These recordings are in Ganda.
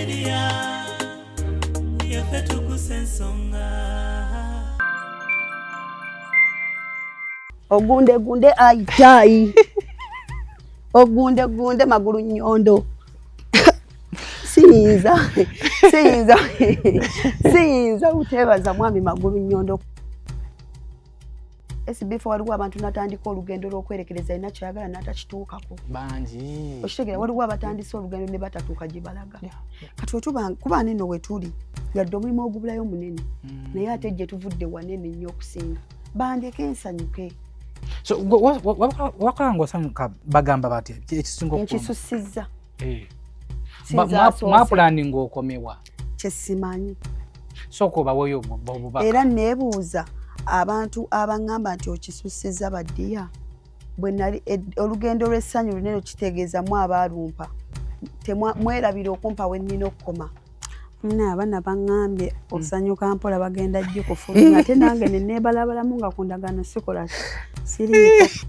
Media, yaffe tukusa ensonga. Ogunde gunde aitayi ogunde gunde magulu nyondo siyinza siyinza siyinza buteebaza mwami magulu nyondo. SB4 waliwo abantu natandika olugendo lw'okwerekereza alina kyayagala n'atakituukako. Bangi. Okitegeera, waliwo abatandise olugendo ne batatuuka gye balaga. Kati wetuba kuba neno wetuli yadde omulimu ogubulayo munene, naye ate gye tuvudde wanene nnyo okusinga. Bandeke nsanyuke. So wakola ng'osanyuka bagamba batya ekisinga okuluma? Nkisusizza. Eh. Mwapulaninga okomewa? Kyesimanyi. Sooka obaweeyo obubaka. Era neebuuza abantu abaŋŋamba nti okisussizza baddiya bwe nali olugendo lw'essanyu lunene kitegeeza mu abaalumpa mwerabira okumpa we nnina okukoma. Muna abaana baŋŋambye osanyuka mpola bagenda gikufulumya ate nange ne neebalabalamu nga ku ndagaano sikola siriiko.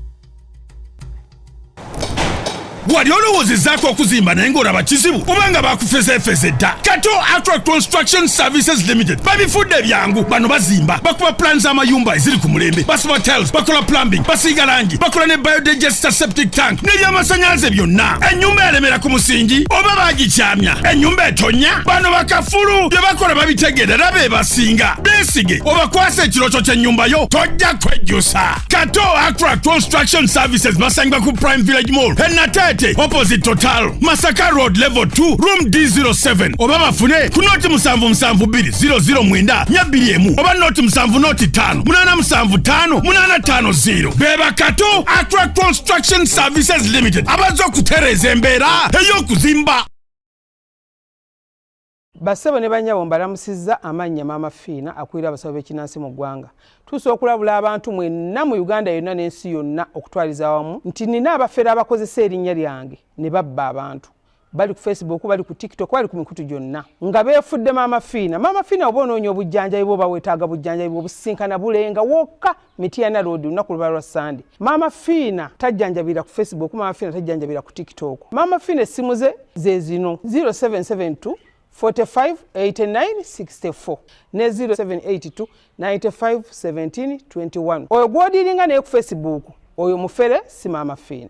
Wali olowoozezzaako okuzimba naye ng'olaba kizibu oba nga bakufezeefeze dda? Kato Attract Construction Services Limited babifudde byangu. Bano bazimba, bakuba plan z'amayumba eziri ku mulembe, basiba tiles, bakola plumbing, basiiga langi, bakola ne biodigester, septic tank n'ebyamasannyalaze byonna. Ennyumba yalemera ku musingi oba bagikyamya, ennyumba etonnya, bano bakafulu bye bakola babitegeera era be basinga. Beesige obakwasa ekirooto ky'ennyumba yo, tojja kwejjusa. Kato Attract Construction Services basangibwa ku Prime Village Mall e Nateete, opposite Total, Masaka Road, level 2, room D07, oba bafune ku 077 2 00 421 oba 0 70 5 875 850. Beba Kato Attract Construction Services Limited abazze okutereeza embeera ey'okuzimba. Bassebo ne bannyabo, mbalamusizza. Amannya Maama Fiina, akulira abasawo b'ekinansi mu ggwanga. Tuusa okulabula abantu mwenna mu Uganda yonna n'ensi yonna okutwaliza awamu nti nina abafere abakozesa erinnya lyange ne babba abantu. Bali ku Facebook, bali ku TikTok, bali ku mikutu gyonna nga beefudde Maama Fiina. Maama Fiina, oba onoonya obujjanjabi bwoba weetaaga bujjanjabi bwobusinkana bulenga wokka Mityana Road, lunaku luba lwa Sande. Maama Fiina tajjanjabira ku Facebook, Maama Fiina tajjanjabira ku TikTok. Maama Fiina essimu ze ze zino: 0772 45 89 64 ne 0782 95 17 21. Oyo gw'odiiringa naye ku Facebook oyo mufere, si Maama Fiina.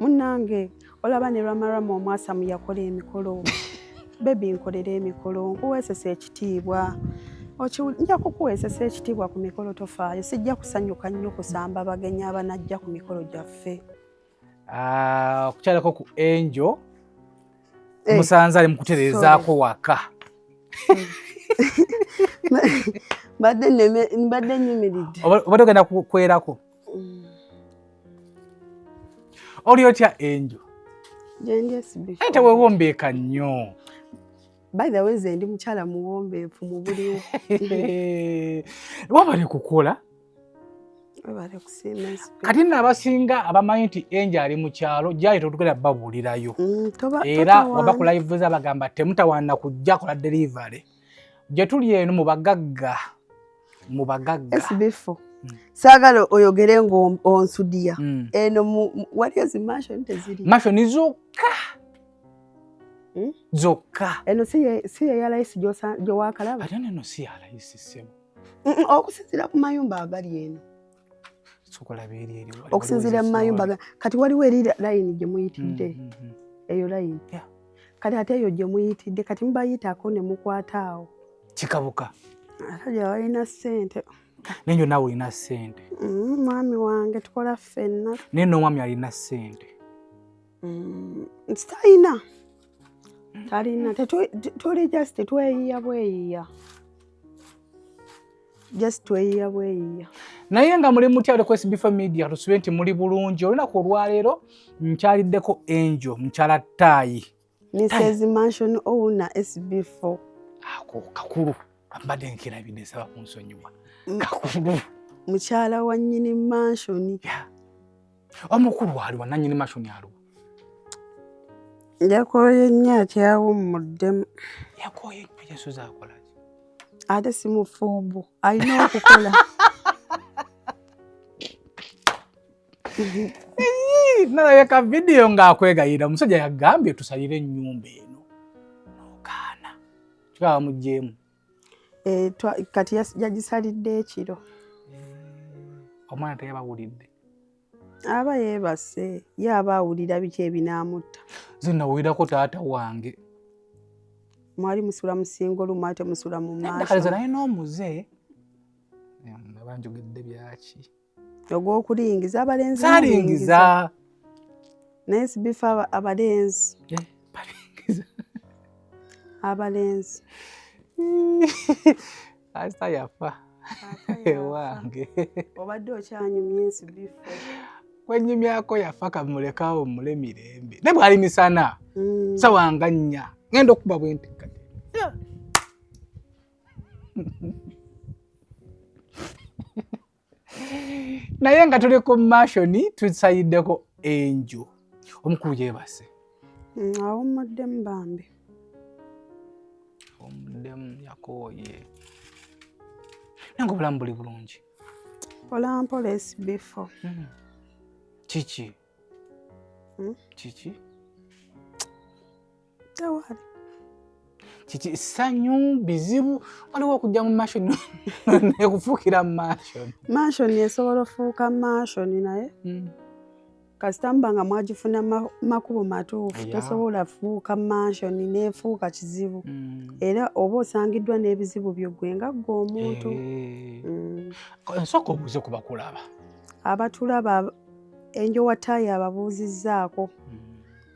Munnange, olaba ne Ramarama omwasamu yakola emikolo. Baby, nkolera emikolo, nkuweesesa ekitiibwa. Nja kukuweesesa ekitiibwa ku mikolo, tofaayo. Sijja kusanyuka nnyo kusamba bagenyi abanajja ku mikolo gyaffe. Ah, okukyalako ku Angel Eh, musanze ali mukutereezaako waka. Mbadde nyimiridde. Obadde ogenda kwerako. Oli otya, Angel? Gyendi, SB. Ate tewewombeeka nnyo. By the way, nze ndi mukyala muwombeefu mu buliwo. Wabale kukola. Webale kusiima, SB. Kati nno abasinga abamanyi nti Angel ali mu kyalo gyali, totugenda babuulirayo. Era Totawaana. waba ku live za bagamba temutawaana kujja kola delivery gye tuli eno mu bagagga, mu bagagga. SB4, saagala oyogere ng'onsudiya. Eno waliyo zi mansion teziri? Mansion zokka. Zokka. Eno si ye ya layisi gyewakalaba? Ate neno si yalayisi, ssebo. Okusinziira ku mayumba agali eno. Sokolaba eri eri Okusinziira mu mayumba kati waliwo eri layini gye muyitidde. Eyo layini. Kati ate eyo gye muyitidde, kati mubayitako ne mukwata awo. Kikabuka. Ate gye balina ssente. Nenjo naawe olina ssente. Mwami wange tukola ffenna. Naye n'omwami alina ssente. Nti talina. Talina, tuli just tweyiya bweyiya, just tweyiya bweyiya. Naye nga muli mutya ali ku SB4 Media? Tusube nti muli bulungi. Olunaku olwaleero nkyaliddeko Angel, mukyala Taayi. Mrs Mansion owner, SB4. Ako kakulu mbadde nkirabidde, nsaba kunsonyiwa. Kakulu. Mukyala wa nnyini mansion. Omukulu aliwa? Nannyini mansion aliwa? Yakoye nnyo, akyawummuddemu. Yakoye nnyo, yasuze akolaki? Ate si mufumbo, alina okukola. Nalabye ka vidiyo ng'akwegayirira, omusajja yagambye tusalire ennyumba eno, nogaana, kikaba mugjeemu. Eh, kati yagisalidde ekiro. Omwana teyabawulidde? Aba yeebase, ye aba awulira biki ebinaamutta? Nze nawulirako taata wange. Mwali musula musingo lumu, ate musula mu Kale naye n'omuze aba njogedde byaki? Ogw'okulingiza abalenzi. Saalingiza. Naye sibifa abalenzi. Balingiza. Abalenzi. Asita yafa ewange. Obadde okyanyumya ensibifo. Kwenyumyako yafa, kamulekawo mule mirembe, naye bwali misana sawa nga 4 ngenda okuba bwenti kati. Naye nga tuli ku mansion, tusayiddeko Angel. Omukulu yeebase? Awummuddemu bambi. Awummuddemu, yakooye. Naye nga obulamu buli bulungi? Mpola mpola, SB4. Kiki? Kiki? Tewali. Kiki? Ssanyu, bizibu? Waliwo okujja mu mansion nekufuukira mu mansion. Mansion esobola ofuuka mansion, naye kasita muba nga mwagifuna makubo matuufu. Tosobola fuuka mansion neefuuka kizibu. Era oba osangiddwa n'ebizibu byo gwe nga ggwe omuntu. Nsooka obuuze ku bakulaba. Abatulaba, Angel wa Taayi ababuuzizzaako,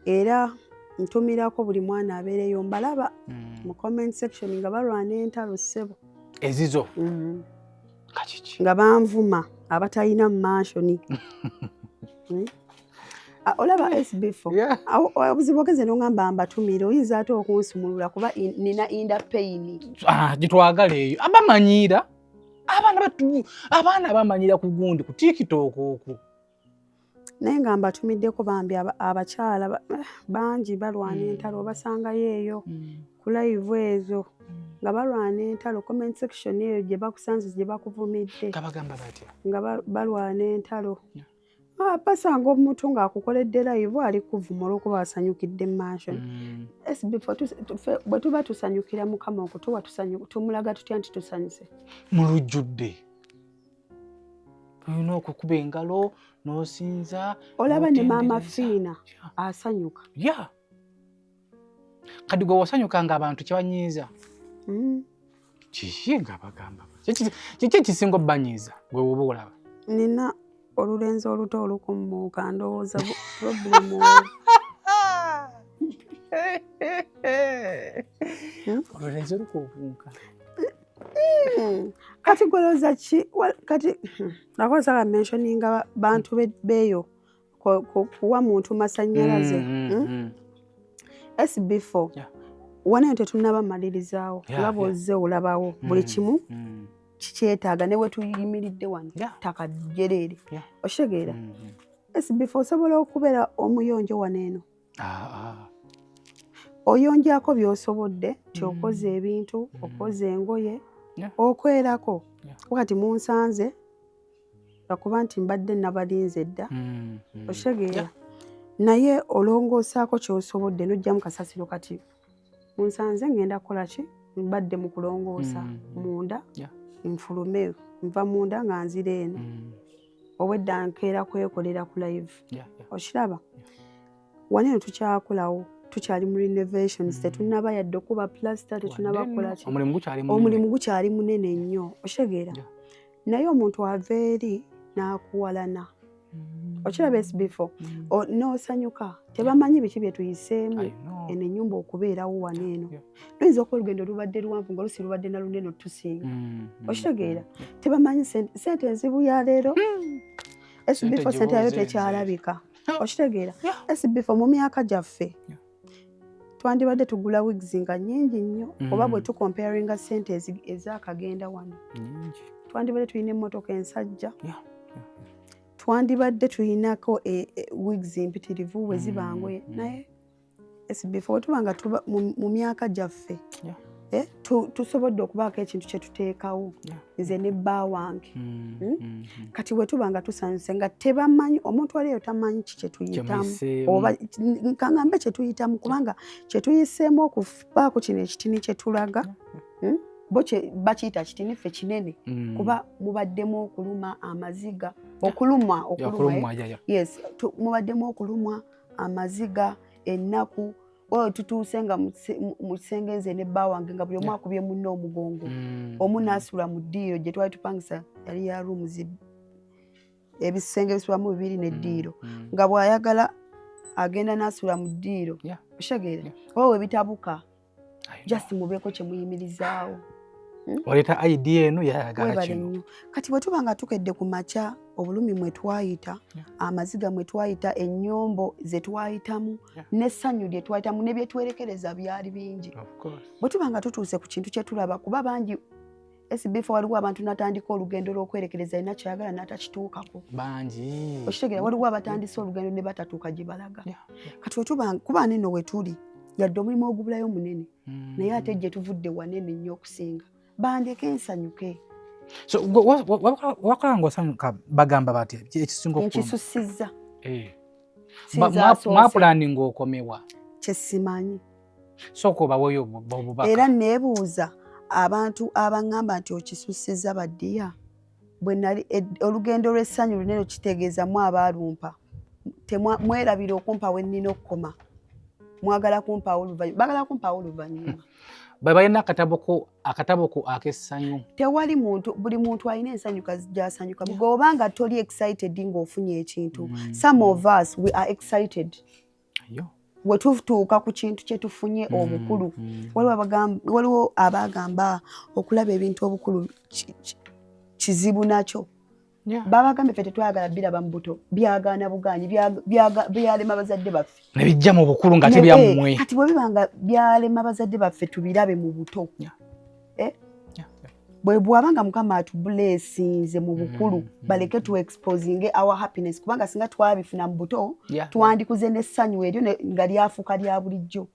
era ntumirako buli mwana abeereyo. Mbalaba mu comment section nga balwana entalo, ssebo. Ezizo? Kakiki? Nga banvuma abatalina mansion. Ah, olaba SB4. Obuzibu ogeze nongamba mbatumire, oyinza ate okunsumulula kuba nina inner pain. Ah, gitwagala eyo. Abamanyiira abaana batu, abaana bamanyira ku gundi ku TikTok okwo. Naye nga mbatumiddeko bambi abakyala bangi balwana entalo, obasangayo eyo ku live ezo nga balwana entalo, comment section eyo gye bakusanze, gye bakuvumidde. Nga bagamba batya? Nga balwana entalo. Ah, basanga omuntu ng'akukoledde live ali kuvuma olw'okuba asanyukidde mansion. SB4, bwe tuba tusanyukira Mukama okutuwa, tumulaga tutya nti tusanyuse? Mu lujjudde olina okukuba engalo n'osinza. Olaba ne Maama n'otendereza. Fiina asanyuka. Ya, kati gwe wasanyuka nga abantu kyebanyiiza. Kiki nga bagamba? Kiki ekisinga obbanyiiza gwe woba olaba? Nina olulenzi oluto olukummuuka, ndowooza problem oyo. Olulenzi olukubuuka? Kati golooza ki kati nakozesa mentioninga bantu beeyo kuwa muntu masannyalaze. SB4. Wano tetunnaba malirizaawo. Nga bw'ozze olabawo buli kimu kikyetaaga, ne we tuyimiridde wano ttaka jjereere. Okitegeera? SB4, osobola okubeera omuyonjo wano eno? Ah, ah. Oyonjako by'osobodde ti okoze ebintu, okoze engoye, okwerako. Kati munsanze lwakuba nti mbadde nabalinze dda. Okitegeera? Naye olongoosaako ky'osobodde n'ojjamu kasasiro. Kati munsanze ngenda kukola ki? Mbadde mu kulongoosa munda. Nfulume, nva munda nga nzira eno. Obwedda nkeera kwekolera ku live. Okiraba, wano eno tukyakolawo, tukyali mu renovations. Tetunnaba yadde okuba plaster, tetunnaba Wadde kukola nno, ki. Omulimu gukyali munene. Omulimu gukyali munene nnyo, okitegeera? Naye omuntu ava eri n'akuwalana. Okiraba SB4, n'osanyuka. Tebamanyi biki bye tuyiseemu eno ennyumba okubeerawo wano eno. Luyinza okuba olugendo lubadde luwanvu, nga olusi lubadde na lunene otusinga. Okitegeera? Tebamanyi sente enzibu ya leero. SB4, sente yayo tekyalabika. Okitegeera? SB4, mu myaka gyaffe twandibadde tugula wigs nga nnyingi nnyo, oba bwe tucomparinga sente ezakagenda wano, twandibadde tulina emmotoka ensajja, twandibadde tulinako wigs mpitirivu bwe ziba ngoye. Naye SB4, bwe tuba nga mu myaka gyaffe, tusobodde okubaako ekintu kye tuteekawo, nze ne bba wange. Kati bwe tuba nga tusanyuse, nga tebamanyi, omuntu ali eyo tamanyi ki kyetuyitamu, oba kaŋŋambe kye tuyitamu, kubanga kye tuyiseemu okubaako kino ekitini kye tulaga, Bo bakiyita kitini, ffe kinene, kuba mubaddemu okuluma amaziga, okulumwa, okulumwa, eh? Yes, mubaddemu okulumwa amaziga, ennaku. Oyo tutuuse nga mu kisenge nze ne bba wange, nga buli omu akubye munne omugongo. Omu n'asula mu ddiiro gye twali tupangisa, yali ya rooms, ebisenge bisulamu bibiri n'eddiiro, nga bw'ayagala agenda n'asula mu ddiiro. Okitegeera? Oba we bitabuka, just mubeeko kye muyimirizaawo. Oleeta idea eno, yayagala Webale kino. nnyo. Kati bwe tuba nga tukedde ku makya, obulumi mwe twayita, amaziga mwe twayita, ennyombo ze twayitamu, n'essanyu lye twayitamu, ne bye twerekereza byali bingi. Bwe tuba nga tutuuse ku kintu kye tulaba, kuba bangi SB4, waliwo abantu natandika olugendo lw'okwerekereza, alina kyayagala n'atakituukako. Bangi. Okitegeera? Waliwo abatandise olugendo ne batatuuka gye balaga. Kati wetuba kuba neno we tuli, yadde omulimu ogubulayo munene, naye ate gye tuvudde wanene nnyo okusinga. Bandeke nsanyuke. So wakola ng'osanyuka, bagamba batya ekisinga okuluma? Nkisusizza. Eh. Mwapulaninga okomewa? Kyesimanyi. Sooka obaweeyo obubaka. Era neebuuza abantu abaŋŋamba nti okisussizza, baddiya, bwe nali olugendo lw'essanyu lunene kitegeeza mu abaalumpa. Mwerabira okumpa we nnina okukoma. Mwagala kumpaawo oluvannyuma, baagala kumpaawo oluvannyuma. Bwe balina akatabo ko ak'essanyu. Tewali muntu, buli muntu alina ensanyuka gy'asanyuka. Bw'oba nga toli excited ng'ofunye ekintu, some of us, we are excited bwe tutuuka ku kintu kye tufunye obukulu. Waliwo abagamba okulaba ebintu obukulu kizibu nakyo. Babagambye ffe tetwagala biraba mu buto, byagaana bugaanyi, byalema bazadde baffe. Ne bijja mu bukulu nga tebyammwe. Kati bwe biba nga byalema bazadde baffe tubirabe mu buto, Eh? Bwe bwaba nga Mukama atublessinze mu bukulu, baleke tu exposinge our happiness, kubanga singa twabifuna mu buto, twandikuze n'essanyu eryo nga lyafuuka lya bulijjo.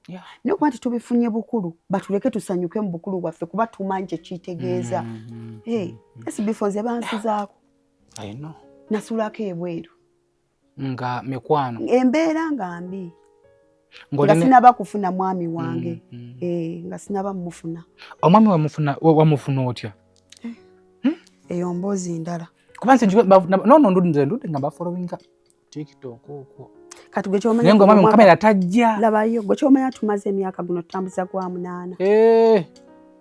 Naye okuba nti tubifunye bukulu, batuleke tusanyuke mu bukulu bwaffe, kuba tumanyi kye kitegeeza. Hey, SB4, nze bansuzaako. I know. Nasulako ebweru. Nga mikwano. Embeera nga mbi, Ng'oli nga sinaba kufuna mwami wange. Eh, nga sinaba mufuna. Omwami wamufuna otya? Eyo mboozi ndala. Kuba nze nono nze ndudde nga bafollowinga TikTok okwo. Kati gwe kyomanya, Naye ng'omwami mu kamera tajja. Labayo, gwe kyomanya, tumaze emyaka guno tutambuza gwa 8. Eh,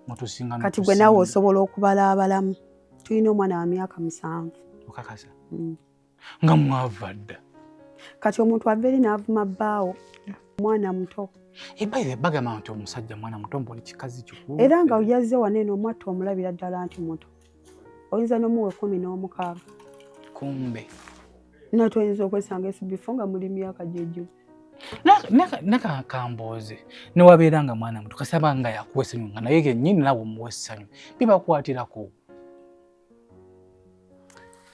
mutusinga. Kati gwe naawe osobola okubala abalamu. Tulina omwana wa myaka 7. Okakasa? Mm. Nga mwava dda. Kati omuntu ava eri n'avuma bbaawo, omwana muto. Ebaire bagamba nti omusajja mwana muto, mboli kikazi kikulu. Era nga yazze wano eno, omwatta omulabira ddala nti muto, oyinza n'omuwa 16. Kumbe. Naye toyinza okwesanga SB4 nga muli myaka gyegimu. Naka kambuuze, newabeera nga mwana muto, kasaba nga yakuwa essanyu, nga naye kennyini nawe omuwa essanyu, bibakwatirako?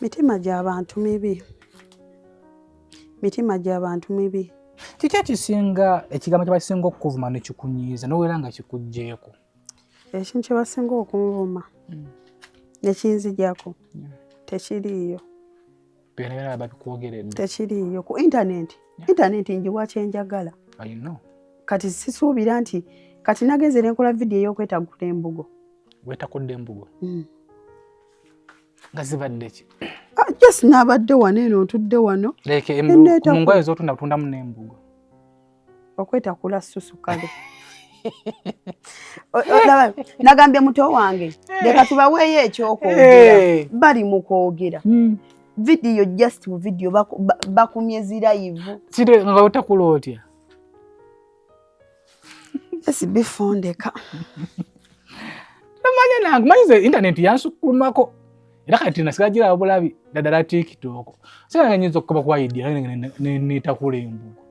Mitima gy'abantu mibi, mitima gy'abantu mibi. Kiki ekisinga, ekigambo kyebasinga okukuvuma nekikunyiiza noweera nga kikugjeeko? Ekintu kye basinga okunvuma nekinzijako tekiriiyo. Byona byona babikwogeredde. Tekiriiyo ku intaneti. Intaneti ngiwa kyenjagala. I know. Kati sisuubira nti kati nagenze nenkola vidiyo ey'okwetagula embugo. Wetakudde embugo? Nga zibadde ki? Ah, just naabadde wano eno, ntudde wano. Like mu ngoye z'otunda, otundamu n'embugo? Okwetakula susu. Kale nagambye muto wange, leka tubaweeyo ekyokwogera. Bali mu kwogera. Video, just mu video bakumye zi live. Sire nga otakula otya? SB4 ndeka. Tamanya nange, manyize internet yansukkulumako era kati nasigala giraba bulabi, naddala TikTok. Singa nyinza okukoba ku idea netakula embugo,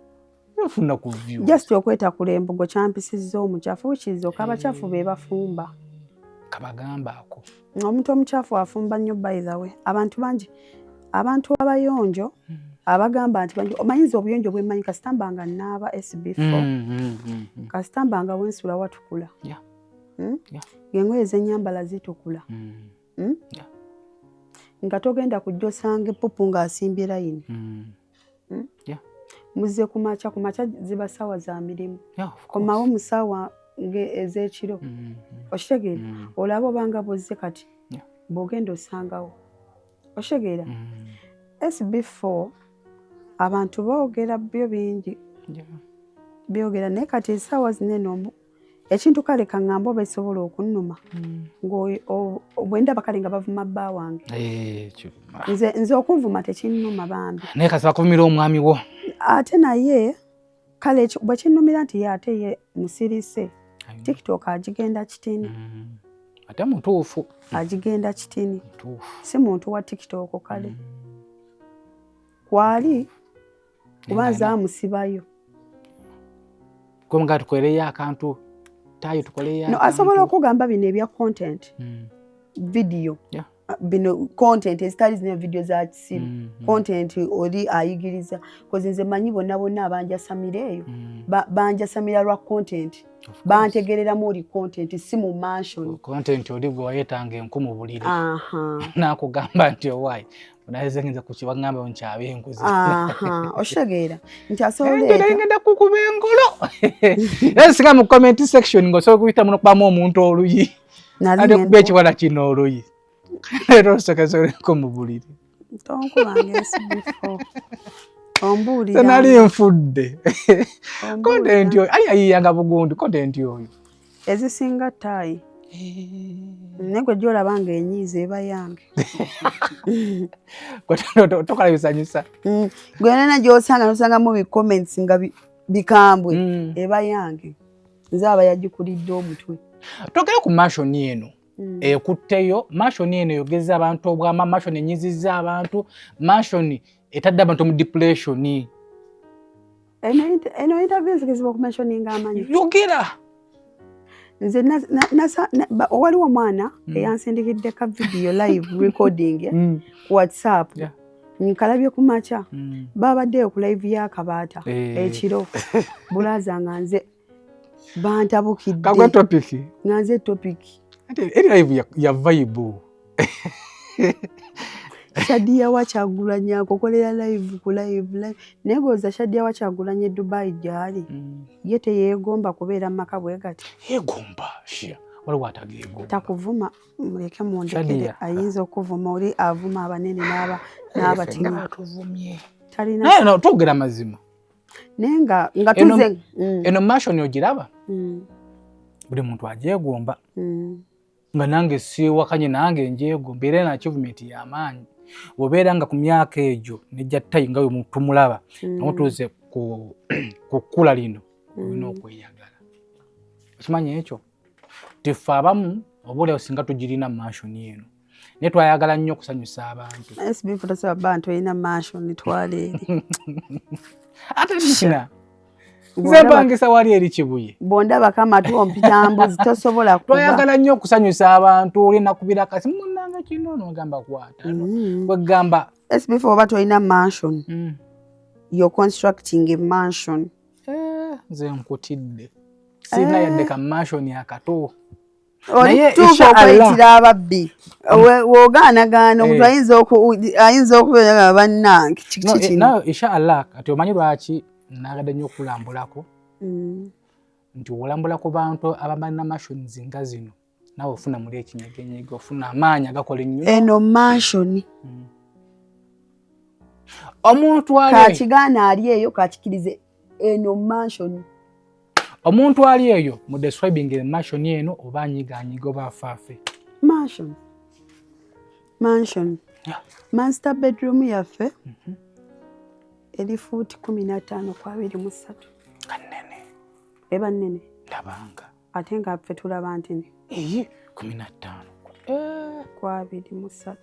nfuna ku view. Just okwetakula embugo kyampisizza omukyafu, which is okay, abakyafu be bafumba. Kabagamba ako. Omuntu omukyafu afumba nnyo. By the way, abantu bangi, abantu abayonjo abagamba nti bangi, omanyiza obuyonjo bwemmanyi, kasita mba nga naaba SB4, kasita mba nga wensula watukula. Ng'engoye zenyambala zitukula. Nga togenda kujja osanga epupu ng'asimbye layini. Muzze kumakya, kumakya ziba ssaawa za mirimu. Yeah, of course. Komawo mu ssaawa ez'ekiro. Okitegeera? Olaba obanga bwozze kati bw'ogenda osangawo, okitegeera? SB4, abantu boogera byo bingi. Byogera, naye kati essaawa zinene ekintu kale kaŋŋamba oba esobola okunnuma bwe ndaba kale nga bavuma bba wange. Eh, kiruma. Nze okunvuma tekinnuma bambi. Naye kasaba kuvumira omwami wo. Ate naye kale bwe kinnumira nti ye ate ye musirise, TikTok agigenda kitini. Ate mutuufu. Agigenda kitini. Mutuufu. Si muntu wa TikTok kale kwali kuba nze amusibayo. Nga tukoleyo akantu tayo, tukoleyo. No, asobola okugamba bino ebya content, video. Bino content ezitali zino video za kisiru. Content oli ayigiriza, koze nze manyi bonna bonna abanjasamira eyo banjasamira lwa content. Of course. Bantegereramu oli content, si mu mansion. Content oli gwe wayetanga enku mu buliri Aha. Nakugamba nti owaayi onaze ngenza kukiwagamba nkyabe enkuzi. Aha, okitegeera nti asobola Ngenda leeta ngenda kukuba engolo era singa mu comment section ng'osobola okuyitamu n'okubamu omuntu oluyi. Nali Ate ngenda kuba ekiwala kino oluyi era olusekesereko mu buliri. Tonkubanga SB4, ombuulira. Nali nfudde. Content oyo ali ayiyanga bugundi, content oyo. Ezisinga ttaayi, naye gwe gyolaba nga enyiiza eba yange. Tokola bisanyusa. Gwe nena gyosanga nosangamu bi comments nga bikambwe, eba yange, nze aba yagikulidde omutwe. Togere ku mansion eno ekutteyo. Mansion eno eyogeza abantu obwama, mansion enyizizza abantu, mansion etadde abantu mu depression. Eno interview nzikirizibwa okumentioninga amanyi? Yogera. Nze waliwo omwana eyansindikidde ka video live recording ku WhatsApp. Nkalabye ku makya. Babaddeyo ku live y'akabaata ekiro, bulaza nga nze bantabukidde. Kagwe topic. Nga nze topic. Ate eri live ya vibe. Shadia Wakyagulanyi akokolera live ku live live, naye goza Shadia Wakyagulanyi e Dubai gyali, ye teyeegomba kubeera mu maka bwe gati? Yegomba shia, waliwo atageegomba. Takuvuma, muleke mundekere. Shadia. Ayinza okuvuma oli avuma abanene n'abatini. Nga batuvumye. Talina. Naye no, twogera mazima. Naye nga tuze Eno mansion ogiraba, buli muntu agyegomba. Nga nange siwakanye, nange ngyegomba, era eno achievement y'amaanyi bw'obeera nga ku myaka egyo nejja tayi nga we tumulaba nga mutuuse ku kkula lino, olina okweyagala. Okimanyi ekyo tiffe abamu oba oliawo singa tugirina mansion eno, naye twayagala nnyo okusanyusa abantu. SB tosaba bantu olina mansion, twala eri. Ate nina nze mpangisa wali eri Kibuye. Bw'ondabako amatu ompita mbuzi, tosobola kuba. Twayagala nnyo okusanyusa abantu. Oli nakubira akasi, munange kino, nogamba kwata, kwegamba. SB4, oba tolina mansion, you're constructing a mansion. Eh, nze nkutidde, sirina yadde ka mansion akato. Oli Naye tuufu insha Allah. okweyitira ababbi. W'ogaanagaana omuntu ayinza okubeera nga bannange kiki No, kino. Nayo insha Allah. Kati omanyi lwaki nagadde nnyo okulambulako? Nti olambula ku bantu ababalina mansions nga zino, naawe ofuna muli ekinyegenyege, ofuna amaanyi agakola ennyo. Eno mansion. Omuntu ali Kakigaana ali eyo kakikirize, eno mansion. Omuntu ali eyo mu describing mansion eno, oba anyigaanyiga oba afaafe. Mansion, mansion. Master bedroom yaffe eri fuuti 15 ku 23. Kanene. Eba nnene. Ndabanga. Ate nga ffe tulaba nti ne. Eyi 15. Ku 23.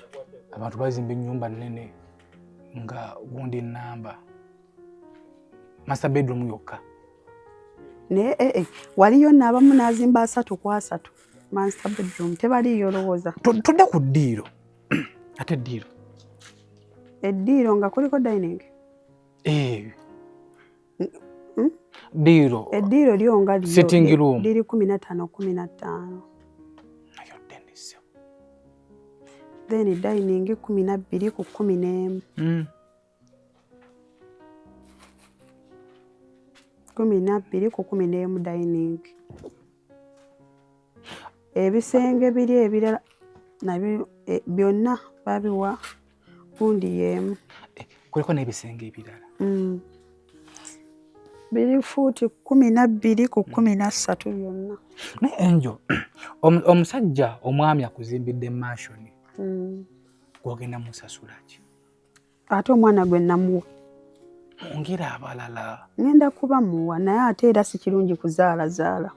Abantu bazimba ennyumba nnene nga gundi nnamba. Master bedroom yokka. Naye waliyo n'abamu n'azimba 3 ku 3 master bedroom tebaliiyo olowooza. Tudde ku ddiiro. Ate eddiiro. Eddiiro nga kuliko dining. Ddiiro. Eddiiro lyo nga lyo. Sitting room. Liri 15 15. Nayo ddene ssebo. Then dining 12 ku 11. 12 ku 11 dining. Ebisenge biri ebirala nabyo byonna babiwa gundi y'emu. Kuliko n'ebisenge ebirala. Biri fuuti 12 ku 13 byonna. Naye Angel, omusajja omwami akuzimbidde mansion. Gw'ogenda musasula ki? Ate omwana gwe namuwa. Mwongere abalala. Ngenda kuba muwa naye ate era si kirungi kuzaalazaala.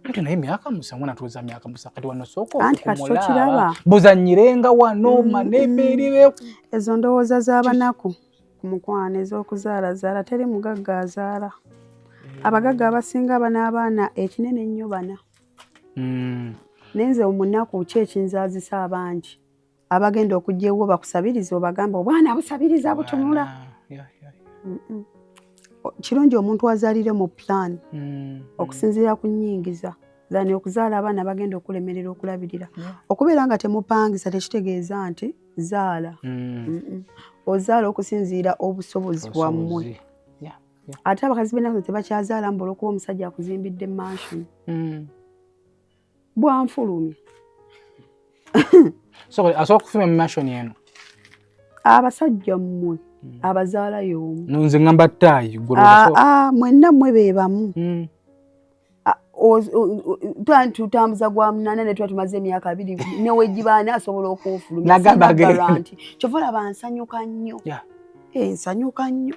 Anti naye myaka 7 natuuza myaka 7 kati wano sooka Anti kati tokiraba. Buzannyirenga wano manemeerire. Ezo ndowooza z'abanaku ku mukwano ez'okuzaalazaala teri mugagga azaala. Abagagga abasinga bana abaana ekinene ennyo bana. Naye nze omunaku ki ekinzaazisa abangi abagenda okujja ewuwo bakusabiriza obagamba obwana busabiriza butunula. Kirungi omuntu azaalire mu plan okusinziira ku nnyingiza than okuzaala abaana bagenda okulemerera okulabirira. Okubeera nga temupangisa tekitegeeza nti zaala. Ozaala okusinziira obusobozi bwammwe. Ate abakazi b'ennaku tebakyazaala mbu olw'okuba omusajja akuzimbidde mansion. Bwanfulumya. So asobola okufulumya mu mansion eno? Abasajja mmwe abazaala y'omu. Nze ngamba ttaayi. Mwenna mmwe be bamu. Tutambuza gwa 8 ne tuba tumaze emyaka 2 ne wegibaana asobola okunfulumya. Nti kyova olaba nsanyuka nnyo. Nsanyuka nnyo.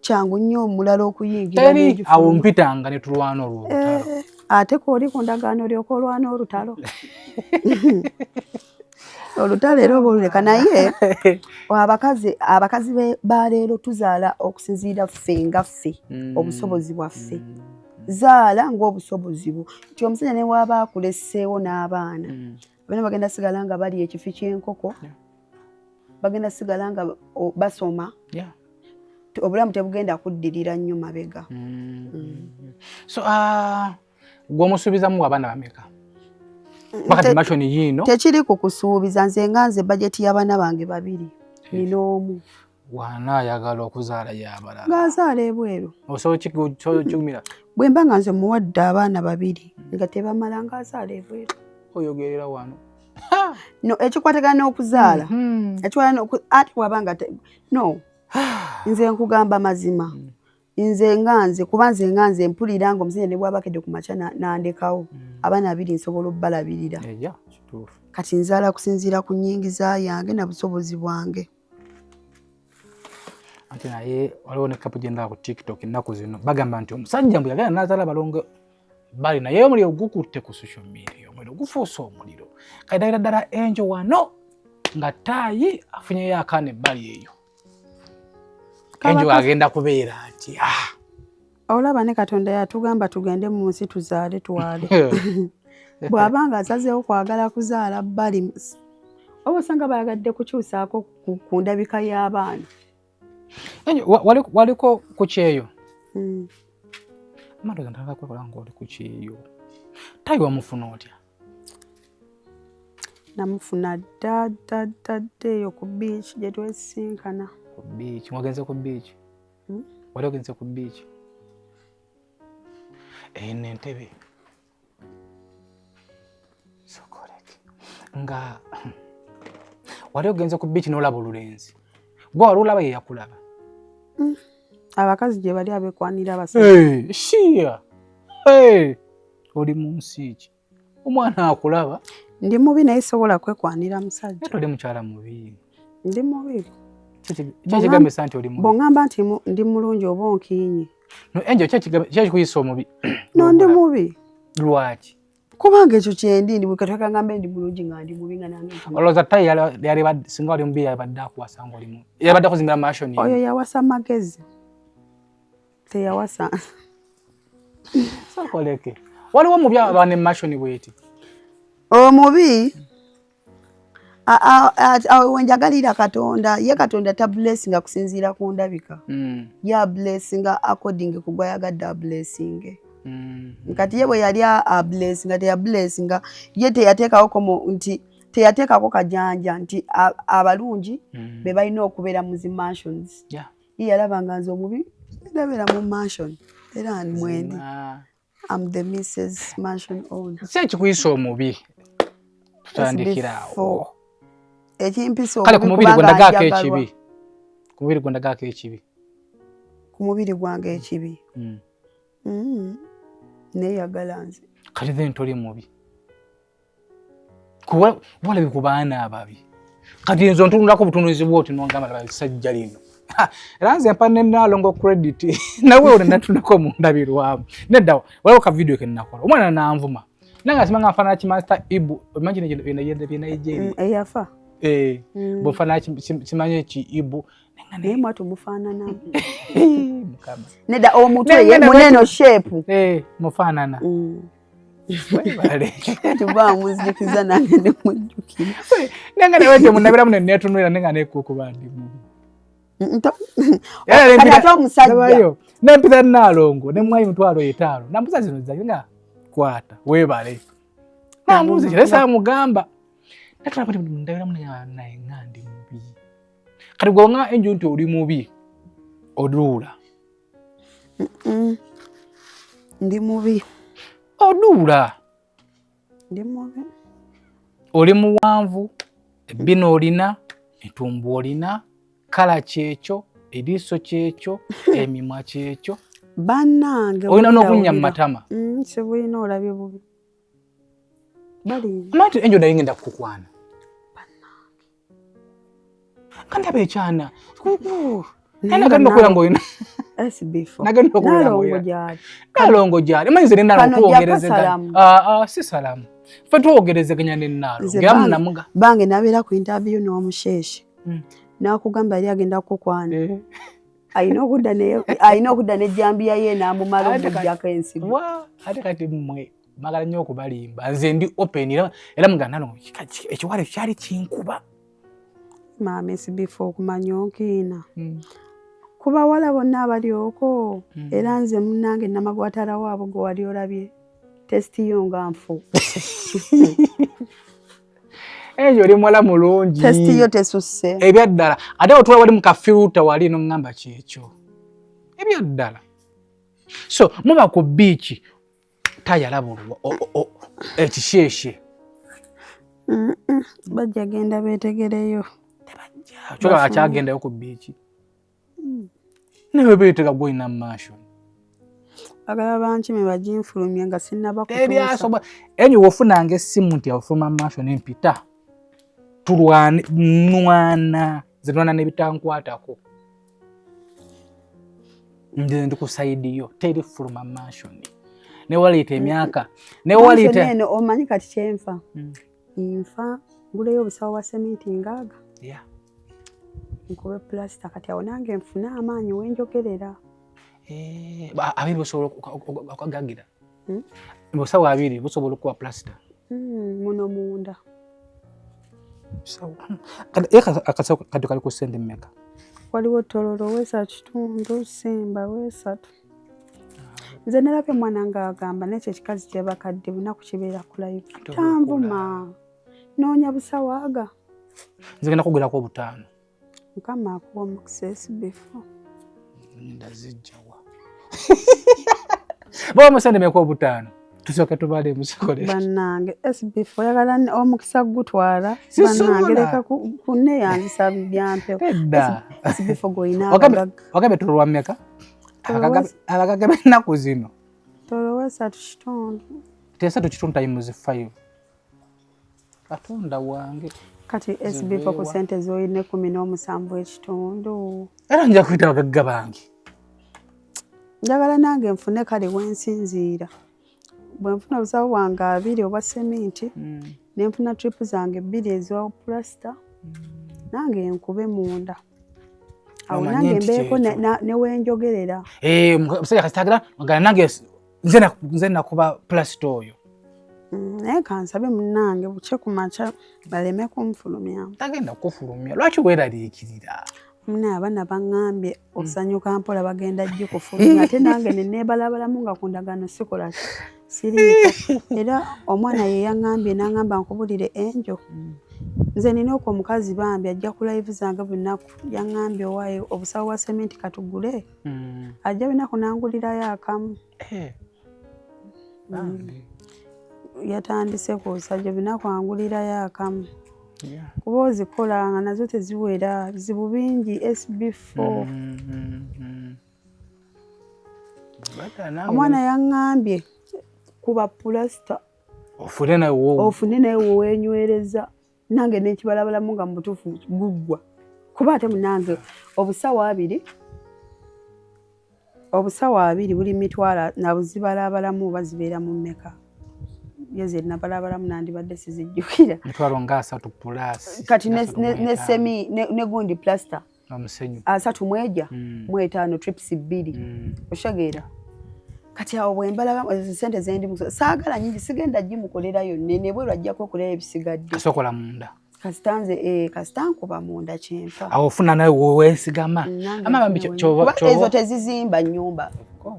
Kyangu nnyo omulala okuyingira. Teri awo mpitanga ne tulwana olw'olutalo. Ate kw'oli ku ndagaano olyoka olwana olutalo. Olutalo era oba oluleka naye abakazi ba leero tuzaala okusinziira ffe nga ffe obusobozi bwaffe. Zaala ng'obusobozi bwo. Nti omusajja ne bw'aba akuleseewo n'abaana, abaana bagenda sigala nga bali ekifi ky'enkoko, bagenda sigala nga basoma. Obulamu tebugenda kuddirira nnyo mabega. So gw'omusuubizamu abaana bameka? Bakati mansion yiino. Tekiri ku kusuubiza nze nga nze bajeti y'abaana bange 2 nina omu. Wana ayagala okuzaala y'abalala. Ng'azaala ebweru. Osobola kigumira? Bwe mba nga nze muwadde abaana 2 nga tebamala ng'azaala ebweru. Oyogerera wano. No, ekikwatagana n'okuzaala. Ate bw'aba nga no. Nze nkugamba mazima. Nze nga nze kuba nze nga nze mpulira ng'omusajja ne bw'aba akedde ku makya n'andekawo abaana 2 nsobola obbalabirira. Kati nzaala kusinziira ku nnyingiza yange na busobozi bwange. Anti naye waliwo ne kapu gye ndaba ku TikTok ennaku zino bagamba nti omusajja mbu yagenda n'azaala balongo bali naye omuliro gukutte ku social media, omuliro gufuuse omuliro. Kati ddala ddala Angel wano nga ttaayi afunyeyo akaana ebbali eyo. Angel agenda kubeera atya? Olaba ne Katonda yatugamba tugende mu nsi tuzaale twale. Bw'aba nga asazeewo kwagala kuzaala bbali, oba osanga bayagadde kukyusaako ku ndabika y'abaana. Waliko ku kyeyo? Amanda ntandika kwekola ng'oli ku kyeyo. Ttaayi wamufuna otya? Namufuna dda dda dda dda eyo ku beach gye twesisinkana. Ku beach, wagenze ku beach? Wali ogenze ku beach? Eno entebe. Sokoleke. Nga wali ogenze ku beach n'olaba olulenzi. Gwe wali olaba ye yakulaba? Abakazi gye bali abeekwanira abasajja. Shia. Oli mu nsi ki? Omwana akulaba. Ndi mubi naye sobola kwekwanira musajja. Toli mukyala mubi. Ndi mubi. Kyekigambisa nti oli mubi? Bw'oŋŋamba nti ndi mulungi oba onkiinye. No, Angel, kyekikuyisa omubi? No, ndi mubi. Lwaki? Kubanga ekyo kyendi, ndi bwekataka ngambe ndi mulungi nga ndi mubi nga nange. Olowooza tayi yali singa oli mubi yabadde akuwasa nga oli mubi. Yabadde akuzimbira mansion. Oyo yawasa magezi. Teyawasa. Sokoleke. Waliwo omubi aba ne mansion bw'eti. Omubi wenjagalira Katonda, ye Katonda ta blessinga kusinziira ku ndabika. Ye ablessinga according ku gwayagadde ablessinge. Kati ye bwe yali ablessinga, teyablessinga, ye teyateekako komo nti teyateekako kajanja nti abalungi be balina okubeera mu zi mansions. Ye yalaba nga nze omubi ndabeera mu mansion era mwendi. I'm the Mrs. Mansion owner. Si ekikuyisa omubi tutandikira awo. Ekimpisa omubi. Kale ku mubiri gwe ndagaako ekibi. Ku mubiri gwe ndagaako ekibi. Ku mubiri gwange ekibi. Neeyagala nze. Kale then toli mubi. Kuba walabi ku baana ababi. Kati nze ontunulako obutunuzi bw'oti n'ongamba laba essajja lino. Era nze mpa ne Nnaalongo credit. Nawe olwo natunako mu ndabirwamu. Nedda waliwo ka video ke nnakola. Omwana n'anvuma. Nange asima nga nfaanana Kimaster Ibu. Obimanyi kino bye Nigeria. Eyafa. Bw'ofaanana kimanyi ki Ibu. Naye mwatu mufaanana. Mukama. Nedda omutwe ye muneno shape. Mufaanana. Tuba muzijjukiza nange ne mujjukira. Nange nawe temunnabiramu ne neetunulira naye nga neekuukuba ndi mubi. Kati ate omusajja. Nempita Nnaalongo ne mwayi 50,000. Nambuuza zino zange nga kwata weebale. Nambuuza ekyo naye saamugamba. Natulaba nti ndabiramu naye nga ndi mubi. Kati gwe nga enju nti oli mubi oduula. Ndi mubi. Oduula. Ndi mubi. Oli muwanvu, ebbina olina, entumbu olina, kala kyekyo, eriiso kyekyo, emimwa kyekyo. Bannange. Olina n'okunnya mu matama. Sibulina olabye bubi. Bali. Amanyi nti Angel naye ngenda kukukwana. Bannange. Kandaba ekyana. Nagenda okubeera ng'olina. SB4. Nagenda okubeera ng'olina. Nalongo gyali. Manyi nze ne Nalongo twogerezeganya. Si salamu. Ffe twogerezeganya ne Nalongo. Era munamuga. Bange nabeera ku interview n'omusheeshe. N'akugamba yali agenda kukukwana. Alina okudda n'ejjambiya ye n'amumala okuggyako ensigo. Ate kati mmwe mwagala nnyo okubalimba. Nze ndi open era muganda Nalongo ekiwala kyali kinkuba. Maama SB4 okumanya onkiina. Ku bawala bonna abali okwo era nze munnange namagwatala waabwe gwe wali olabye tesiti yo nga nfu. Eyo oli muwala mulungi. Tesiti yo tesusse. Ebyaddala ate otula wali mu kafiruta wali n'oŋŋamba kyekyo. Ebyaddala. So muba ku biiki tayalabulwa ekisheeshe. Bajja genda beetegereyo. Tebajja. Kyoka akyagendayo ku biiki. Naye beetega gw'olina mansion. Bagala bankime baginfulumye nga sinnaba kutuusa. Ebyasobola. Enyo w'ofunanga essimu nti afuluma mansion empita. Tulwane nwana nze nwana n'ebitankwatako. Nze ndi ku side yo teri fuluma mansion. Ne waliita emyaka. Ne waliita. Eno omanyi kati kyenfa. Nfa nguleyo obusawo bwa seminti ngaaga. Nkube pulasita kati awo nange nfune amaanyi wenjogerera. Abiri busobola okagagira. Obusawo abiri busobola okuba pulasita. Muno munda. Akasawo kati kali ku ssente mmeka? Waliwo Tororo weesa kitundu, Simba weesatu. Nze nalabye omwana ng'agamba naye ekyo ekikazi kyebakadde bunaku kibeera ku live. Tanvuma. Noonya busawo aga. Nze ngenda kugulako 5. Mukama akuwa omukisa SB4. Ndazijjawa. Baba musende meka 5. Tusooke tubale musokole. Bannange SB4 oyagala omukisa gutwala. Bannange leka kunneeyanzisa byampewo. SB4 gw'olina abagagga. Wagambye tolwa mmeka? Abagagga b'ennaku zino. Tolwa 3.5. 3.5 times 5. Katonda wange. Kati SB4 ku sente z'olina 17.5. Era nja kuyita abagagga bange. Njagala nange nfune kale wensinziira. Bwe nfuna obusawo bwange 20 obwa seminti, ne nfuna trip zange 2 ez'owa pulasita, nange nkube munda. Awo nange mbeeko ne wenjogerera. Omusajja kasita agala nange nze nakuba pulasita oyo. Naye kansabe munnange bukye ku makya baleme kunfulumya. Tagenda kukufulumya, lwaki weeraliikirira? Munne abaana baŋŋambye osanyuka mpola bagenda gikufulumya ate nange ne neebalabalamu nga ku ndagaano sikola siriiko. Era omwana ye yaŋŋambye n'aŋŋamba nkubulire Enjo. Nze nina okwo omukazi bambi ajja ku live zange bunaku yaŋŋambye owaaye obusawo bwa seminti katugule. Ajja binaku n'angulirayo akamu. Yatandise ku busajja binaku angulirayo akamu. Kuba ozikola nga nazo teziwera bizibu bingi SB4. Omwana yaŋŋambye kuba pulasita ofune naye wewenywereza nange nekibalabalamu nga mubutuufu guggwa kuba ate munange obusawo 20 buli mitwala nabuzibalabalamu oba zibeera mu mmeka yeze nabalabalamu nandibadde sizijjukira mitwalo nga 3 plus kati ne semi ne gundi plaster omusenyu 3 mweja 5 trips 2 oshageera. Kati awo bwe mbalaba sente zendi saagala nyingi sigenda gimukolerayo nnene bwe lwajjako okolera ebisigadde. Kasokola munda. Kasita nze kasita nkuba munda kyempa. Awo ofuna nawe weesigama. Ama bambi kyoba ezo tezizimba nnyumba.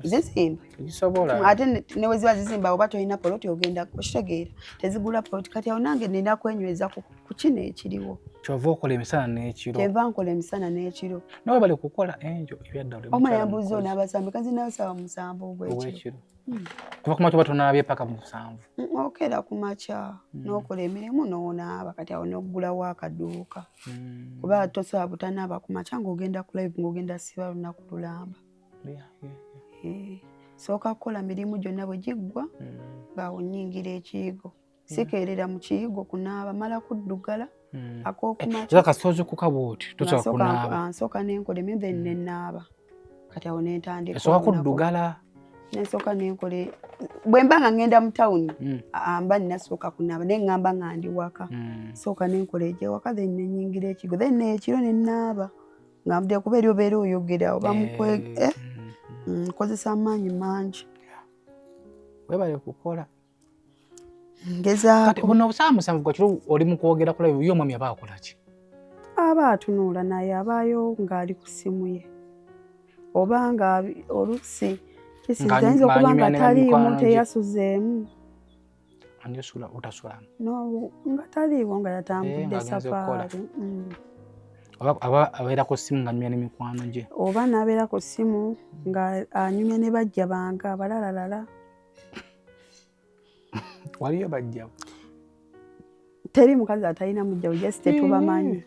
Zizimba. Tezisobola. Ate ne we ziba zizimba oba tolina poloti ogenda okitegeera. Tezigula poloti kati awo nange nina kwenyweza ku kino ekiriwo. Kyova okola emisana n'ekiro. Kyeva nkola emisana n'ekiro. Nawe bali kukola enjo ebyaddala. Omwana yambuuza onaabasambi kazi naasaba 7 ogw'ekiro. Kuva ku makya oba tonaabye paka mu 7. Okeera ku makya n'okola emirimu n'onaaba kati awo n'oggulawo akaduuka. Kuba tosobola butanaaba ku makya ng'ogenda ku live ng'ogenda siba lunaku lulamba. Sooka kukola mirimu gyonna bwe giggwa ng'awo nnyingira ekiyigo. Sikeerera mu kiyigo kunaaba mala kuddugala ak'okumakya. Kasoozi kuka bw'oti tosobola kunaaba. Nsooka nenkola emirimu then nenaaba. Kati awo nentandika. Esooka kuddugala. Nensooka nenkola bwe mba nga ngenda mu tawuni mba nina sooka kunaaba naye ngamba nga ndi waka. Sooka nenkola egy'ewaka then nenyingira ekigo then ekiro nenaaba nga nvudde kuba eri obeera oyogera oba nkozesa amaanyi mangi. Weebale kukola. Ngezaako. Kati buno obusaawa 7 gwa kiro oli mu kwogera ku live ye omwami aba akola ki? Aba atunuula naye abaayo ng'ali ku ssimu ye oba nga oluusi kisinza ayinza okuba nga taliimu teyasuzeemu. Ani osula otasulamu? No, nga taliiwo nga yatambudde safaari. Oba abeera ku ssimu ng'anyumya ne mikwano gye. Oba n'abeera ku ssimu nga anyumya ne bajja bange abalalalala. Waliyo bajja? Teri mukazi atalina mujja we just tetubamanyi.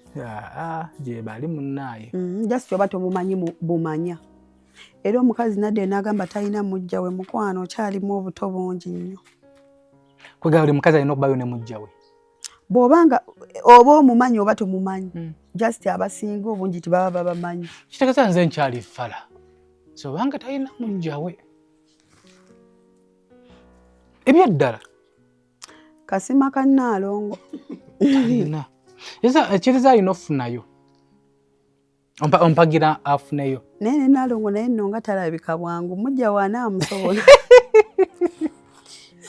Gye bali munnaaye. Just oba tomumanyi bumanya. Era omukazi nadde n'agamba talina mujja we mukwano okyalimu obuto bungi nnyo. Kwegamba buli mukazi alina okubayo ne mujja we. Bw'obanga oba omumanyi oba tomumanyi. Just abasinga obungi tebaba babamanyi. Kitegeeza nze nkyali ffala. So obanga talina mujja we. Ebyaddala. Kasima ka Nnaalongo. Talina. Ekiriza alina ofunayo. Ompagira afuneyo. Naye ne Nnaalongo naye nno nga talabika bwangu mujja w'anaamusobola.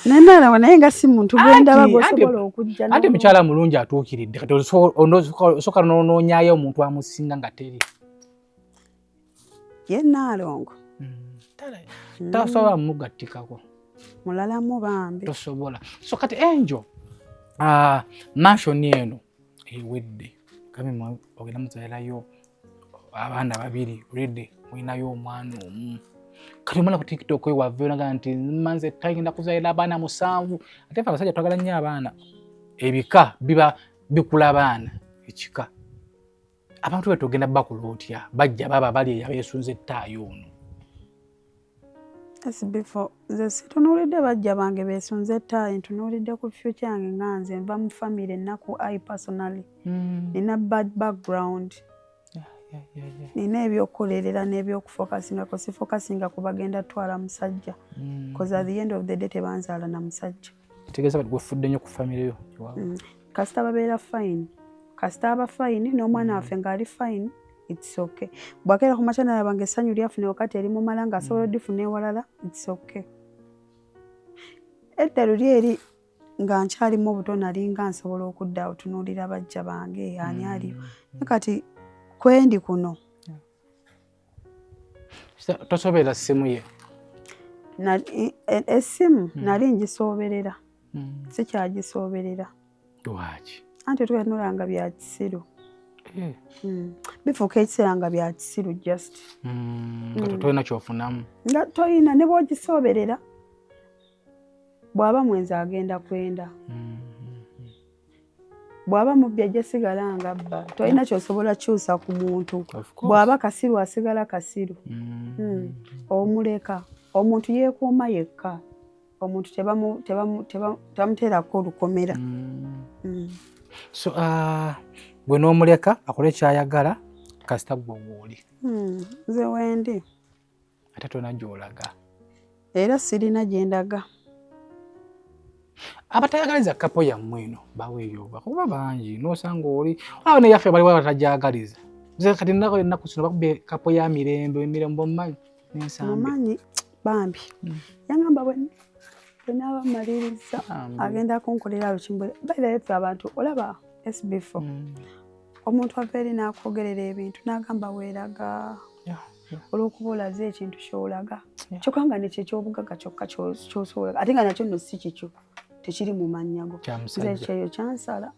Ne Nnaalongo naye nga si muntu gwe ndaba gw'osobola okujja. Anti mukyala mulungi atuukiridde. Kati osooka n'onoonyaayo omuntu amusinga nga teri. Ye Nnaalongo. Tasobola mugattikako. Mulalamu bambi. Tosobola. So kati Enjo, mansion eno ewedde. Kami ogenda muzaalirayo abaana 2 already mulinayo omwana omu. Kati omwana ku TikTok we wava onaga nti manze tagenda kuzaalira abaana 7. Ate ffe abasajja twagala nnyo abaana. Ebika biba bikula abaana ekika. Abantu be tugenda bakola otya? Bajja baba bali abeesunze ettaayo ono. SB4 nze situnuulidde bajja bange beesunze ettaayi, ntunuulidde ku future yange nga nze nva mu family ennaku. I personally nina bad background, nina ebyokukolerera n'ebyokufocusingako. Sifocusinga ku bagenda twala musajja, cause at the end of the day tebanzaala na musajja. Kitegeeza kati gwefudde nnyo ku family yo. Kasita babeera fine, kasita aba fine n'omwana waffe ng'ali fine, it's okay. Bwakeera ku makya nalaba nga essanyu lyafuna wakati erimumala ng'asobola odifuna ewalala, it's okay. Edda luli eri nga nkyalimu obuto nalinga nsobola okudda otunuulira bajja bange ani aliyo, naye kati kwendi kuno. Tosoberera ssimu ye? Essimu nali ngisooberera, sikyagisooberera. Lwaki? Anti tukanula nga bya kisiru. Bifuuka ekiseera nga bya kisiru just. Nga tolina kyofunamu. Nga toyina, ne bw'ogisooberera bw'aba mwenzi agenda kwenda, bw'aba mubbi ajja sigala nga bba. Tolina kyosobola kyusa ku muntu. Bw'aba kasiru asigala kasiru. Omuleka omuntu yeekuuma yekka. Omuntu tebamuteerako olukomera. So gwe n'omuleka akole kyayagala kasita gwe wooli. Nze wendi. Ate tolina gy'olaga. Era sirina gye ndaga. Abatayagaliza couple yammwe eno baweeyo kuba bangi, n'osanga oli olaba neyaffe baliwo abatajagaliza. Nze kati ennaku zino bakubye couple ya Mirembe, Emirembe omumanyi n'ensambi. Mumanyi bambi. Yangamba bwe naaba mmaliriza agenda kunkolera lukimbwe. By the way, ffe abantu olaba SB4, omuntu ava eri n'akwogerera ebintu n'agamba weeraga olw'okuba olaze ekintu ky'olaga, kyokka nga nekyo ekyobugagga kyokka ky'osobola, ate nga nakyo nno si kikyo, tekiri mu mannya go. Nze ekyeyo kyansala,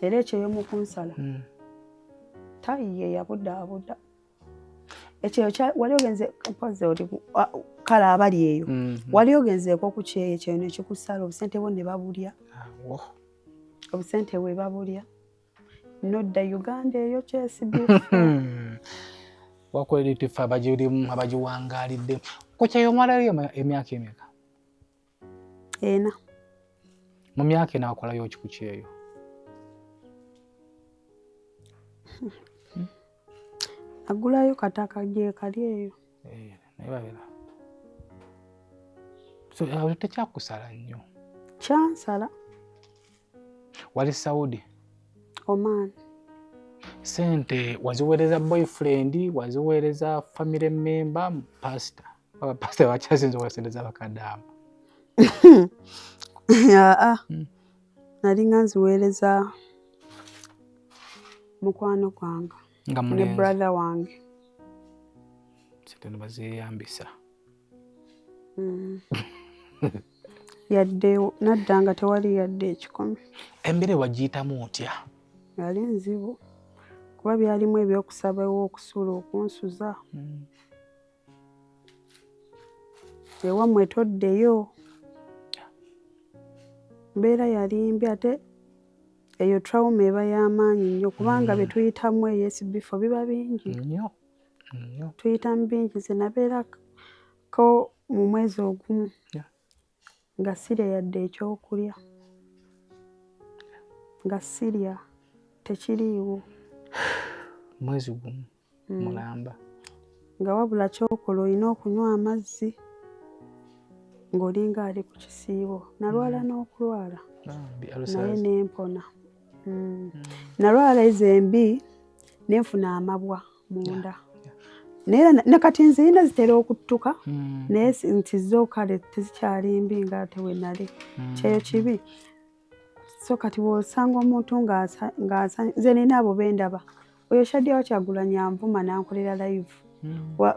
era ekyeyo mu kunsala tayiye yabudaabuda ekyeyo. Wali ogenze mpozi oli kale abali eyo, wali ogenzeeko ku kyeyo, ekyeyo nekikusala obusente bwo ne babulya, obusente bwe babulya nodda Uganda eyo kyesibifu. Wakolera ffe abagirimu abagiwangaalidde ku kyeyo omalayo emyaka emeka? 4. Mu myaka 4 wakolayo ki ku kyeyo? Agulayo kataka gye kali eyo. Naye babeera so awo tekyakusala nnyo? Kyansala. Wali Saudi? Oman. Sente waziweereza boyfriend, waziweereza family member, pastor? Abapasita bakyasinza okuwa sente z'abakadaama. Aa, nalinga nziweereza mukwano gwange nga ne mulenzi brother wange. Sente ne bazeeyambisa. Yadde nadda nga tewali yadde 1,000. Embeera wagiyitamu otya? Yali nzibu kuba byalimu ebyokusaba ew'okusula, okunsuza ewammwe toddeyo. Mbeera yali mbi, ate eyo trauma eba y'amaanyi nnyo kubanga bye tuyitamu eyo SB4 biba bingi. Nnyo nnyo. Tuyitamu bingi. Nze nabeerako mu mwezi ogumu nga sirya yadde ekyokulya, nga sirya, tekiriiwo. Mwezi gumu mulamba? Nga wabula kyokola olina okunywa amazzi ng'olinga ali ku kisiibo. Nalwala n'okulwala Bambi, naye ulcers. nempona. Nalwala ezo embi nenfuna amabwa munda, naye era ne kati nzirina zitera okuttuka, naye nti zo kale tezikyali mbi nga ate we nali. Kyeyo kibi. So kati bw'osanga omuntu ng'asa nze nina abo bendaba, oyo Shadia Wakyagulanyi anvuma n'ankolera live,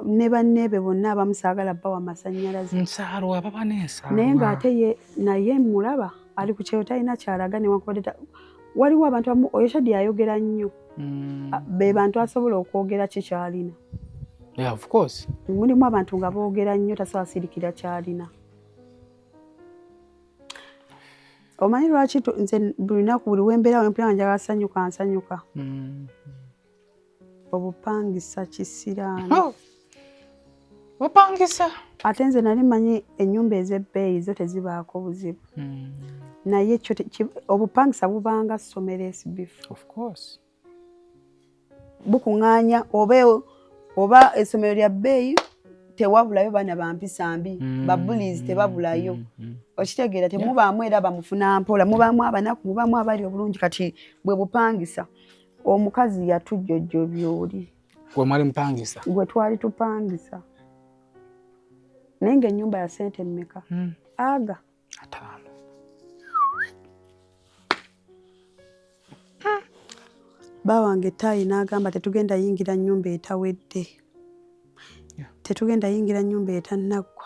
ne banneebe bonna abamu saagala bawa masannyalaze. Nsaalwa baba n'ensaalwa. Naye ng'ate ye naye mulaba ali ku kyeyo talina kyalaga newankubadde waliwo abantu abamu, oyo Shadia ayogera nnyo. Be bantu asobola okwogera ki kyalina. Yeah, of course. Mulimu abantu nga boogera nnyo, tasobola sirikira kyalina. Omanyi lwaki nze buli lunaku buli wembeera wempulira nga njagala sanyuka, nsanyuka? Obupangisa kisiraani. Oh. Bupangisa. Ate nze nali manyi ennyumba ez'ebbeeyi zo tezibaako buzibu. Naye kyo obupangisa bubanga ssomero SB4. Of course. Bukuŋŋaanya oba essomero lya bbeeyi tewabulayo baana ba mpisa mbi, ba bullies tebabulayo. Okitegeera temubaamu era bamufuna mpola, mubaamu abanaku, mubaamu abali obulungi. Kati bwe bupangisa, omukazi yatujjojjobya oli. Gwe mwali mupangisa? Gwe twali tupangisa. Naye ng'ennyumba ya ssente mmeka? Aga. 5. Bba wange ttaayi n'agamba tetugenda yingira nnyumba etawedde. Tetugenda yingira nnyumba etannaggwa.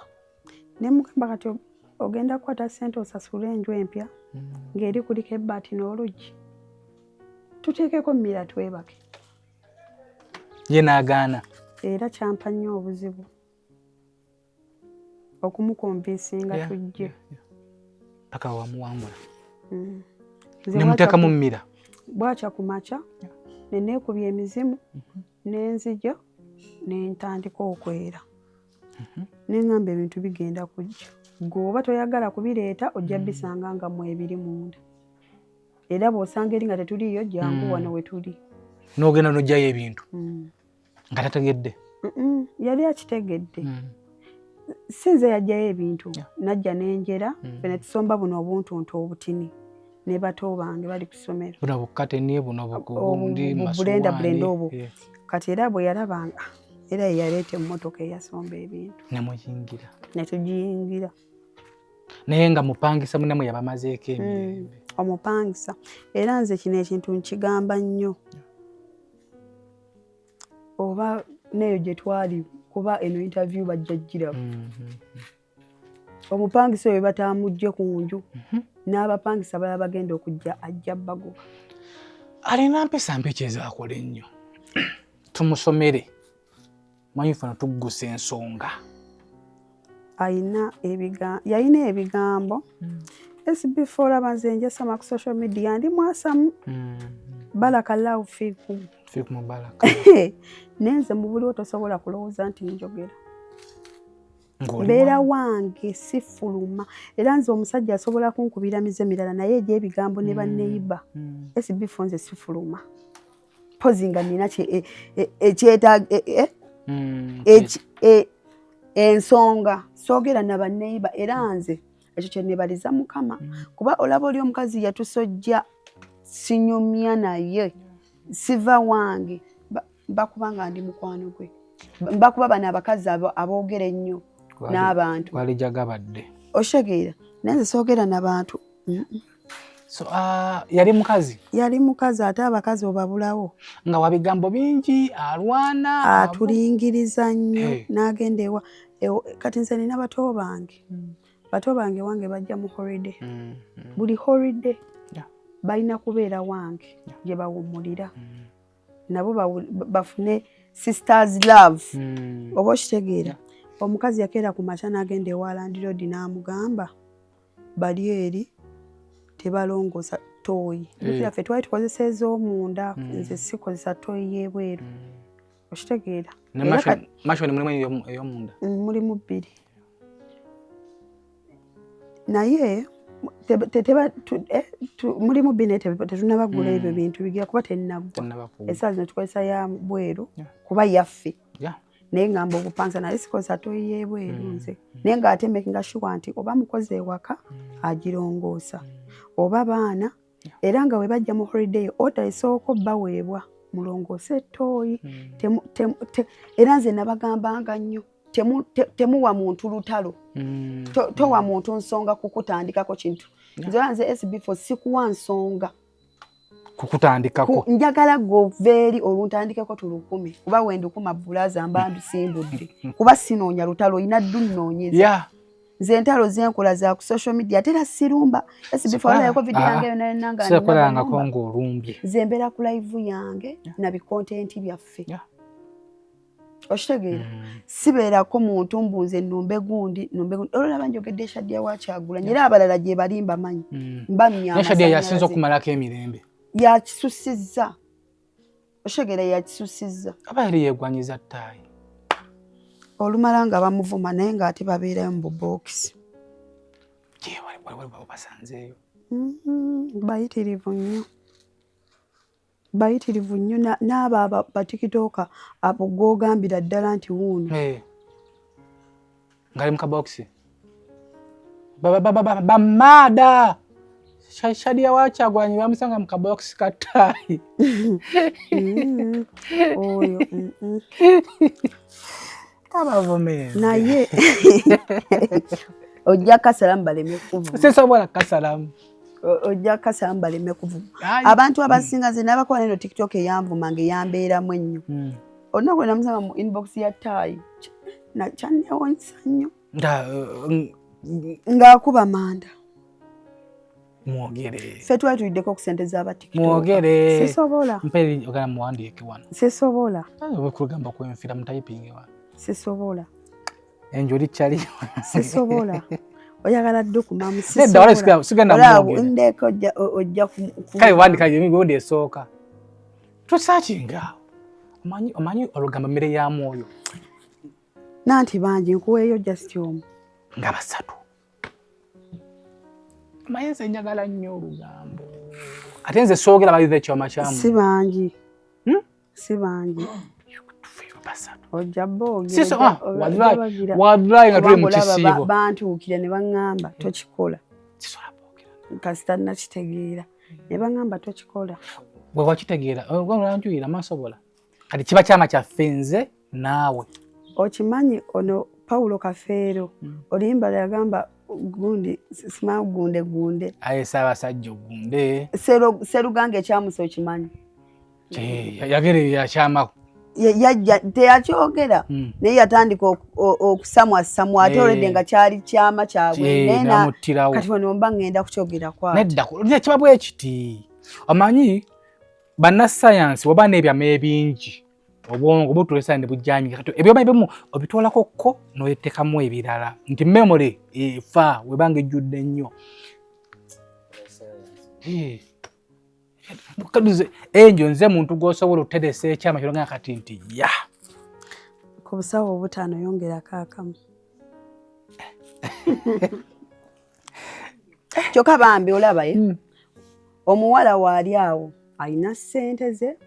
Ne mugamba kati ogenda kukwata ssente osasule enju empya ng'eri kuliko ebbaati n'oluggi. Tuteekeko mmira twebake. Ye n'agaana. Era kyampa nnyo obuzibu okumukonvinsinga tujje. Paka wamuwangula. Ne muteekamu mmira. Bwakya ku makya ne neekubya emizimu ne nzija ne ntandika okwera. Ne ŋŋamba ebintu bigenda kujja. Ggwe oba toyagala kubireeta ojja bisanga nga mwebiri munda. Era bw'osanga eri nga tetuliiyo jangu wano we tuli. N'ogenda n'oggyayo ebintu. Nga tategedde. Yali akitegedde. Si nze yaggyayo ebintu. Najja n'enjera ffe ne tusomba buno obuntuntu obutini. Ne bato bange bali ku ssomero. Buno bukateni buno bugundi blender blender obwo. Kati era bwe yalabanga era ye yaleeta emmotoka eyasomba ebintu. Ne muyingira. Ne tugiyingira. Naye nga mupangisa munnammwe yabamazeeko emirembe. Omupangisa. Era nze kino ekintu nkigamba nnyo. Oba n'eyo gye twali kuba eno interview bajja ggiraba. Omupangisa oyo batamuggye ku nju n'abapangisa balala bagenda okujja ajja bagoba. Alina mpisa mbi ki ezaakola ennyo? Tumusomere. Manyi ffe tuggusa ensonga. Yalina ebigambo. SB4 olaba nze njasama ku social media ndi mwasamu. Barakallahu fiikum. Fiikum baraka. Naye nze mu buliwo tosobola kulowooza nti njogera. Mbeera wange sifuluma. Era nze omusajja asobola kunkubira mize mirala naye egy'ebigambo ne banneyiba. SB4 nze sifuluma. Mpozi nga nnina ensonga soogera na banneyiba era nze ekyo kye neebaliza Mukama. Kuba olaba oli omukazi yatusojja sinyumya naye siva wange mbakuba nga ndi mukwano gwe. Mbakuba bano abakazi aboogera ennyo n'abantu. Walijagabadde. Oshegera naye nze soogera n'abantu. So yali mukazi? Yali mukazi ate abakazi obabulawo. Nga wa bigambo bingi alwana. Atulingiriza nnyo n'agenda ewa. Kati nze nina bato bange. Bato bange wange bajja mu holiday. Buli holiday balina kubeera wange gye bawummulira. Nabo bafune sisters love. Oba okitegeera. Omukazi yakeera ku makya n'agenda ewa landlord n'amugamba bali eri tebalongoosa ttooyi. Jjukira ffe twali tukozesa ez'omunda, nze sikozesa ttooyi y'ebweru. Okitegeera. Mashoni mulimu ey'omunda? Mulimu bbiri. Naye mulimu bbiri naye tetunnabagula ebyo bintu bigira kuba tennaggwa. Essaawa zino tukozesa ya bweru kuba yaffe. Naye ngamba okupansa naye sikozesa ttooyi y'ebweru nze. Naye ng'ate making sure nti oba mukozi ewaka agirongoosa oba baana era nga bwe bajja mu holiday order esooka obbaweebwa mulongoose ettooyi. Era nze nabagambanga nnyo temuwa muntu lutalo. Towa muntu nsonga kukutandikako kintu. Nze nze SB4 sikuwa nsonga kukutandikako. Njagala ggwe eri oluntandikeko tulukume kuba wendukuma bbulaza mba ndusimbudde kuba sinoonya lutalo olina ddunoonyeza. Nze entalo zenkola za ku social media ate era sirumba. SB4 olabyeko video yange yonna yonna nga Sirakolangako ng'olumbye. Nze mbeera ku live yange na bi content byaffe. Okitegeera? Sibeerako muntu mbu nze nnumbe gundi, nnumbe gundi. Olaba njogedde Shadia wa Kyagulanyi era abalala gye bali mbamanyi. Mbamya Naye Shadia yasinze okumalako emirembe. Yakisusizza. Okitegeera yakisusizza. Aba yali yeegwanyiza ttaayi. Olumala nga bamuvuma naye ng'ate babeerayo mu bubookisi. Basanzeeyo. Bayitirivu nnyo. Bayitirivu nnyo n'abo batikitooka abo gw'ogambira ddala nti wuuno. Ngali mu kabokisi. Bamaada Shadia wakyagwanyi bamusanga mu kabokisi ka ttaayi. Oyo. Abavumizi. Naye ojja kasalamu baleme kuvuma. Sisobola kasalamu. Ojja kasalamu baleme kuvuma. Abantu abasinga nze nabakola eno TikTok eyanvuma nga eyambeeramu ennyo. Olunaku lwe namusanga mu inbox ya ttaayi kyanneewuunyisa nnyo. Ng'akuba manda. Mwogere. Ffe twali tuliddeko ku ssente z'abatiktok. Mwogere. Sisobola. Mpe ogala muwandiike wano. Sisobola. Okulugamba kwenfira mu typing wano. Sisobola. Enjoli kyali. Sisobola. Oyagala dde okumamu sisobola. Nedda wala sigenda mwogere. Ndeeka ojja ku. Kale wandika emirundi esooka. Tusakinga awo. Omanyi olugamba mmere ya mwoyo. Nanti bangi nkuweeyo just omu. Nga basatu. Omanyi nze njagala nnyo olugambo. Ate nze soogera baliza ekyoma kyamu. Si bangi. Si bangi. Ojja boogera. Wallahi nga tuli mu kisiibo. Bantuukira ne baŋŋamba tokikola. Kasita nakitegeera. Ne baŋŋamba tokikola. Bwe wakitegeera, olanjuyira masobola. Kati kiba kyama kyaffe nze naawe. Okimanyi ono Paulo Kafeero oluyimba lwe yagamba gundi simanyi gunde gunde. Aye Ssaabasajja ogunde. Sseruganga ekyamusa okimanyi. Yagera yakyamako. Yajja teyakyogera naye yatandika okusamwasamwa ate olwedde nga kyali kyama kyabwe naye kati wano mba ngenda kukyogera kwati. Nedda kiba bwe kiti. Omanyi bannasayansi waba n'ebyama ebingi obwongo butulesa ne bujjanyika kati ebyama ebimu obitwalako ko n'oteekamu ebirala nti memory efa webanga ejjudde nnyo. Enjo nze muntu gw'osobola okuteresa ekyama ky'olanga kati nti ya. Ku busawo obutaano yongerako akamu. Kyokka bambi olaba ye omuwala waali awo alina ssente ze.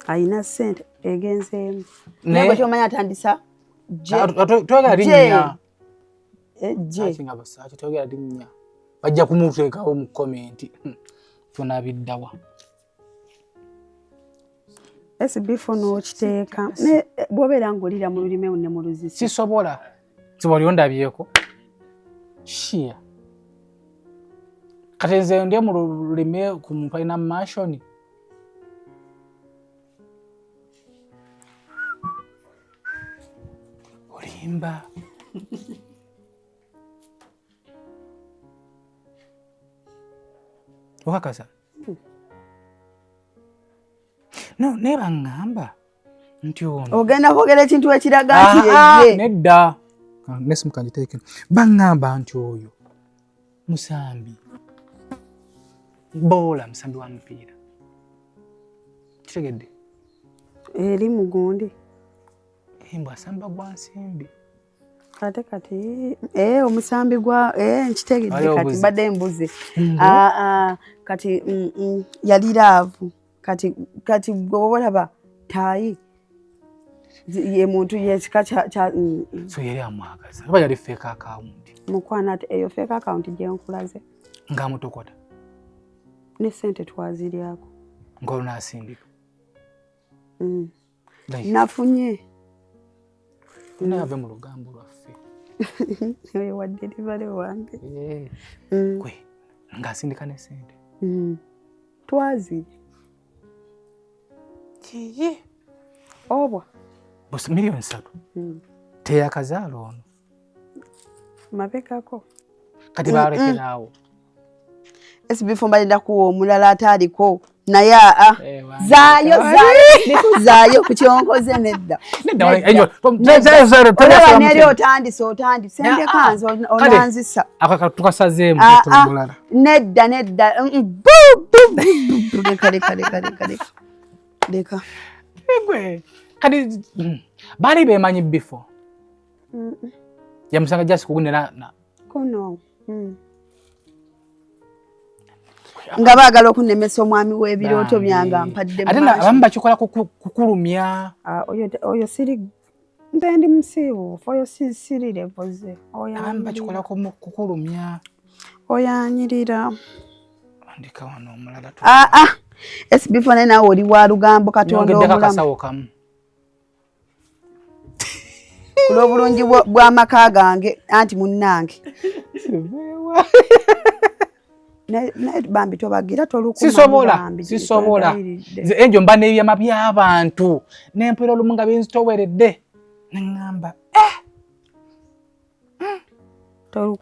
Alina ssente egenzeemu. Naye bwe ky'omanyi atandisa twogera linnya. J. Twogera linnya. Bajja kumuteekawo mu komenti. Tunabiddawa. SB4 n'okiteeka. Bw'obeera ng'olira mu lulimi ne mu luzisi. Sisobola. Siwali ondabyeko. Shia. Kati nze ndi mu lulimi ku muntu alina mansion. Olimba. Okakasa? No, naye baŋŋamba nti ono. Ogenda kwogera ekintu ekiraga nti ye. Nedda. Nesimu kangiteeke. Baŋŋamba nti oyo musambi. Boola musambi wa mupiira. Kitegedde? Eri mugundi. Mbwa asamba gwa nsimbi. Ate kati omusambi gwa nkitegedde kati mbadde mbuze. Kati yali laavu. Kati gwe olaba taayi ye muntu yekika kya so yali amwagaza oba yali fake account. Mukwano ate eyo fake account gye nkulaze. Ng'amutokota. Ne ssente twaziryako. Ng'olunaasindika. Nafunye. Naave mu lugambo lwaffe. Oyo wa delivery wange. Gwe ng'asindika ne ssente. Twazirya. Kiyi. Obwa. Busi 3 million. Teyakazaala ono. Mabegako. Kati balekeraawo. SB4 mbalenda kuwa omulala ataaliko naye zaayo zaayo ku kyonkoze nedda. Olaba neri otandise otandise ndeka nze onanzisa. Tukasazeemu omulala. Nedda nedda. Leka leka leka leka leka. Leka. Egwe. Kati baali bemanyi before. Yamusanga just kugunira na kuno. Nga baagala okunnemesa omwami w'ebirooto byange ampadde. Ate abamu bakikola kukulumya. Oyo siri nze ndi musiiwuufu, oyo siri levoze. Abamu bakikola kukulumya. Oyo anyirira. Andika wano omulala. SB4 naye naawe oli wa lugambo Katonda omulamu. Akasawo kamu. Ku lw'obulungi bw'amaka gange anti munnange. Naye bambi tobagira tolukuma. Sisobola, sisobola. Nze enjo mba n'ebyama by'abantu n'empeera olumu nga binzitoweredde ne ŋŋamba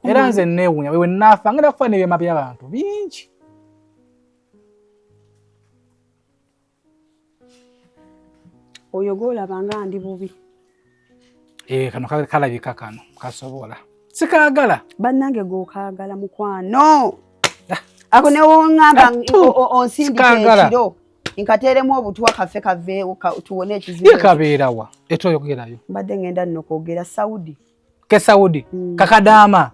era nze neewuunya we naafa ngenda kufa n'ebyama by'abantu bingi. Oyo gw'olaba nga ndi bubi. Kano kalabika kano kasobola. Sikaagala. Bannange gw'okaagala mukwano. Ako ne w'oŋŋamba onsindika ekiro nkateeremu obutwa kaffe kaveewo tuwone ekizibu. Ye kabeerawa etoyogerayo. Mbadde ngenda nno kwogera Saudi. Ke Saudi kakadaama.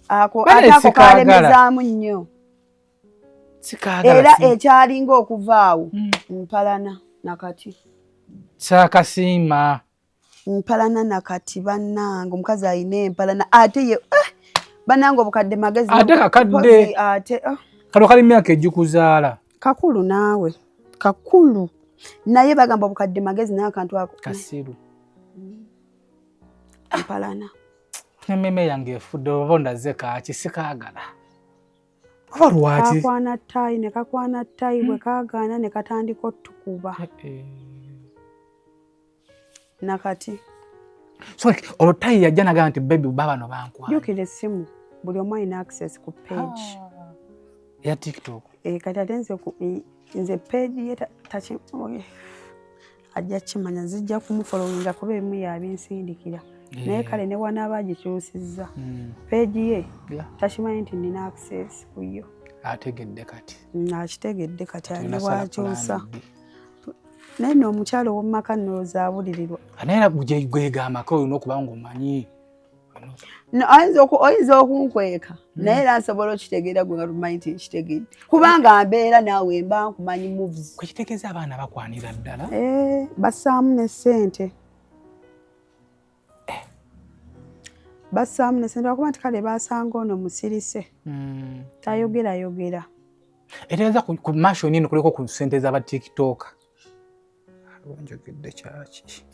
Ako ate ako kalemezaamu nnyo. Era ekyalinga okuvaawo mpalana nakati. Kyakasiima. Mpalana nakati bannange omukazi alina empalana ate ye bannange obukadde magezi. Ate kakadde. Ate kano kali myaka egikuzaala. Kakulu naawe kakulu naye bagamba obukadde magezi n'akantu ako. Kasiru. Mpalana. Emmeme yange efudde oba ondaze kaaki sikaagala. Oba lwaki? Kakwana ttayi ne kakwana ttayi bwe kaagaana ne katandika otukuba. Nakati. So olwo ttayi yajja n'agamba nti baby baba no bankwana. Jjukira essimu buli omu alina access ku page. Ya TikTok. Kati ate nze page ye ajja kimanya nzijja kumufollowinga kuba ebimu yabinsindikira. Naye kale ne wanaaba agikyusizza page ye takimanyi nti nina access ku yo. Ategedde kati. Akitegedde kati ali bw'akyusa. Naye nno omukyala ow'omu maka nnowooza abulirirwa. Naye era gwega amaka olina okuba ng'omanyi. Oyinza okunkweka naye era nsobola okitegeera gwe nga tumanyi nti nkitegedde. Kubanga mbeera naawe mba nkumanyi moves. Kwe kitegeeza abaana bakwanira ddala. Bassaamu ne ssente. Bassaamu ne ssente lwakuba nti kale baasanga ono musirise. Tayogerayogera. Etegeeza ku mansion eno kuliko ku ssente z'aba TikTok. Njogedde kyaki?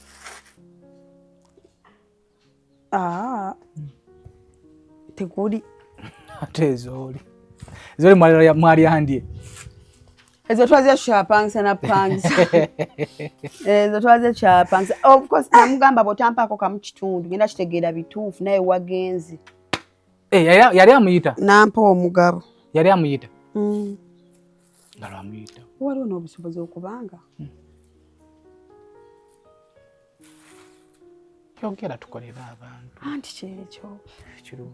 Tekuli. Ate ezooli. Ezooli mwalyandye. Ezo twaze kyapangisa na pangisa. Ezo twaze kyapangisa. Of course namugamba bw'otampaako kamu kitundu ngenda kitegeera bituufu naye wagenze. Yali amuyita? Nampa omugabo. Yali amuyita? Nga lwamuyita. Waliwo n'obusobozi okubanga. Yogera tukolere abantu. Anti kyekyo.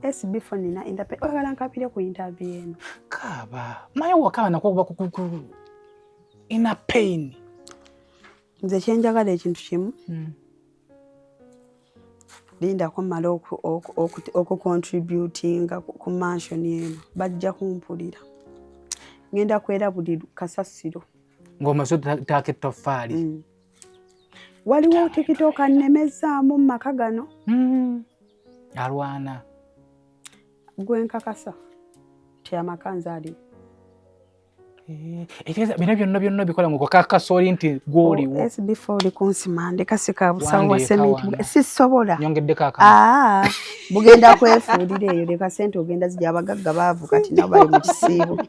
SB4 nina oyagala nkabire ku interview eno. Kaaba. Maye wakaba nako kuba ku ina pain. Nze kyenjagala ekintu kimu. Lindako mmale okucontributinga ku mansion eno. Bajja kumpulira. Ngenda kwera buli kasasiro. Ng'omaze otaaka ettoffaali. Waliwo TikTok annemezaamu mu maka gano. Alwana. Gwe nkakasa nti amaka nze aliwo. Ekitegeeza bino byonna byonna obikola ng'okakasa oli nti gw'oliwo. SB4 oli kunsima ndeka sika busawo bwa sementi sisobola. Nyongeddeko akamu. Bugenda kwefuulira eyo leka ssente ogenda zijja abagagga baavu kati nabo bali mu kisiibo.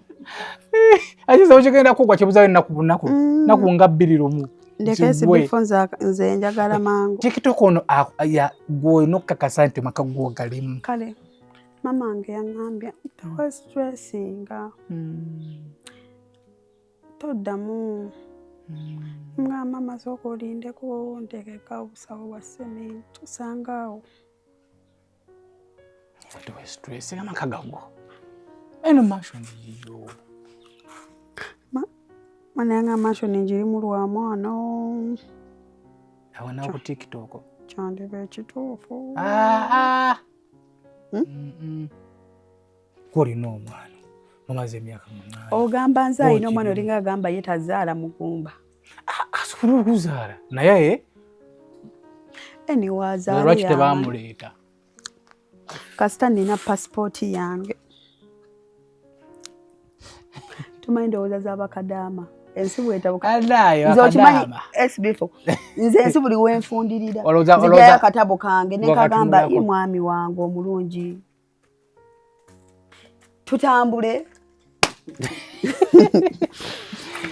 Ekizibu kigenda kugwa kibuzayo ennaku bunaku. Nnaku nga 2 lumu. Ndeka SB4 nze njagala mangu. TikTok ono gw'olina okukakasa nti maka gwo galimu. Kale mama wange yaŋŋambye towa stressinga. Toddamu. Nga mama sooka olindeko nteekeko obusawo bwa sementi osanga awo. Towa stressinga amaka gago. Eno mansion yiyo. Mwana yange mansion njirimu lwa mwana. Awo nawo ku TikTok. Kyandiba ekituufu. Ah, ah. Hmm? Gw'olina omwana mumaze emyaka 8. Ogamba nze alina omwana olinga agamba ye tazaala mugumba. Ah, asobola okuzaala naye anyway azaala. Lwaki tebamuleeta? Kasita nina pasipooti yange. Tumanyi ndowooza z'abakadaama. Ensi bwetabuka. Nze okimanyi SB4. Nze ensi buli wenfundirira. Nzijayo akatabo kange ne kagamba ye mwami wange omulungi. Tutambule.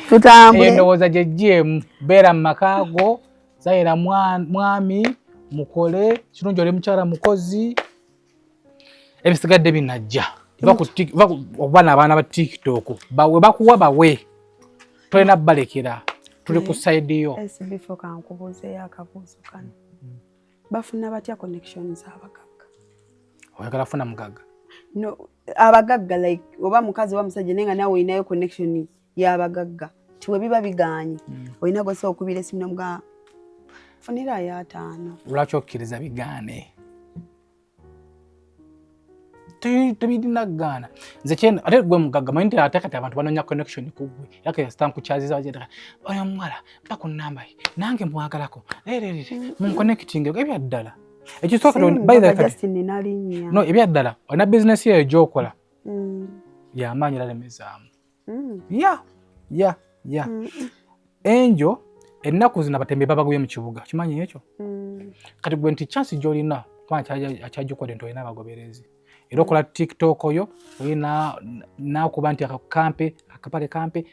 Tutambule. Endowooza gye ggyemu beera mu maka go, zayira mwami, mukole, kirungi oli mukyala mukozi. Ebisigadde binajja. Oba n'abaana ba TikTok bawe bakuwa bawe. Tolina balekera. Tuli ku side yo. SB4 kankubuuzeeyo akabuuzo kano. Bafuna batya connections abagagga? Oyagala kufuna mugagga? No, abagagga like oba mukazi oba musajja naye nga naawe olinayo connection y'abagagga. Ti we biba bigaanye. Olina gw'osobola okubira essimu n'omugamba funirayo 5. Lwaki okkiriza bigaane? Tebirina kugaana. Nze kyenda ate gwe mugagga manyi nti ate kati abantu banoonya connection ku ggwe. Era kati kasita nkukyaziza bagenda oyo omuwala mpa ku nnamba ye nange mwagalako leererere munconnectinge ebya ddala. Ekisooka by the way kati nina linnya. No ebya ddala olina bizinesi eyo gy'okola y'amaanyi era lemezaamu. Ya ya ya. Enjo ennaku zino abatembe babagobye mu kibuga kimanyi ekyo. Kati gwe nti chance gy'olina kuba akyagikola nti olina abagoberezi era okola TikTok oyo olina nakuba nti akakampe akapale kampe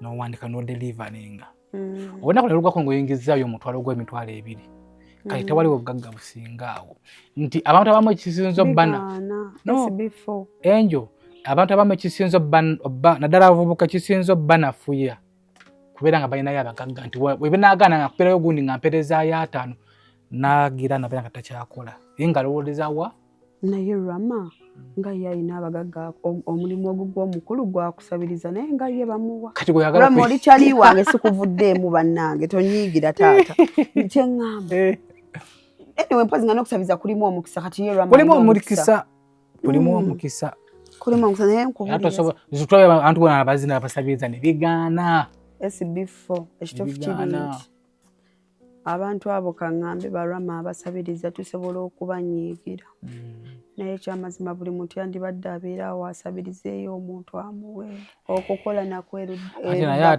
n'owandika n'odeliveringa. Olunaku ne lugwako ng'oyingizaayo omutwalo gw'emitwalo 2. Kati tewaliwo bugagga businga awo nti abantu abamu ekisinza obbana no enjo abantu abamu ekisinza obba naddala abavubuka ekisinza obbanafuya kubeera nga balinayo abagagga nti webinaagaana nga kubeerayo gundi nga mpeerezaayo 5 n'agira nabeera nga takyakola ye nga alowooleza wa naye Rama nga ye alina abagagga omulimu ogugwa omukulu gwakusabiriza naye nga ye bamuwa. Rama oli kyali wange sikuvuddeemu bannange tonyiigira taata kye ŋŋamba. Anyway mpozi nga n'okusabiriza kulimu omukisa kati ye Rama kulimu omukisa kulimu omukisa kulimu omukisa naye nkubuulira abantu bona abazina abasabiriza ne bigaana. SB4 ekituufu kiri nti abantu abo kaŋŋambe ba Rama abasabiriza tusobola okubanyiigira. Naye ekyamazima buli muntu yandibadde abeera awo asabirizeeyo omuntu amuwe okukola nakwerumenya.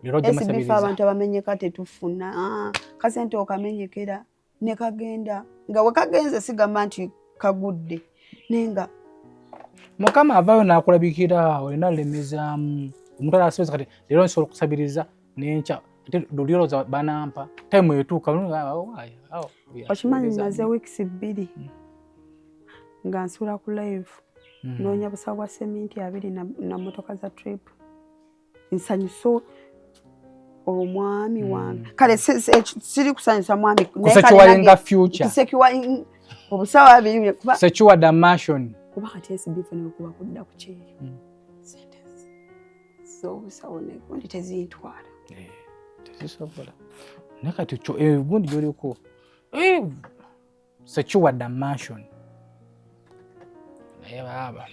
SB4 abantu abamenyeka tetufuna kasente okamenyekera ne kagenda nga we kagenze sigamba nti kagudde naye nga Mukama avaayo n'akulabikira olina lemezaamu omuntu alasabiriza kati leero nsobola okusabiriza n'enkya ate luli olowooza banampa time etuuka okimanyi maze weeks 2 nga nsula ku live noonya busawo bwa seminti 2 na mmotoka za trip nsanyusa omwami wange kale siri kusanyusa mwami kusecuringa future obusawo 2 kuba secure the mansion kuba kati SB4 ne kuba kudda ku kyeyo sente z'obusawo ne gundi tezintwala tezisobola naye kati gundi gy'oliko secure the mansion naye baaba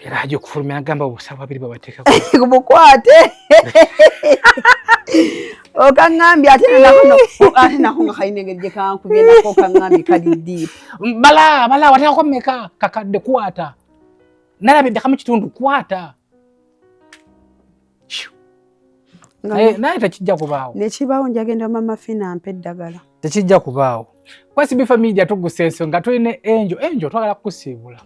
era ajja okufulumya agamba obusawo 2 babateekako bukwate okaŋŋambye ate ate nako nga kalina engeri gye kankubye nako okaŋŋambye kali deep bala bala wateekako mmeka kakadde kwata nalabidde kamu kitundu kwata naye tekijja kubaawo nekibaawo njagenda Mama Fina ampe eddagala tekijja kubaawo. Ku SB4 Media tugusa ensonga tulina Enjo Enjo twagala kukusiibula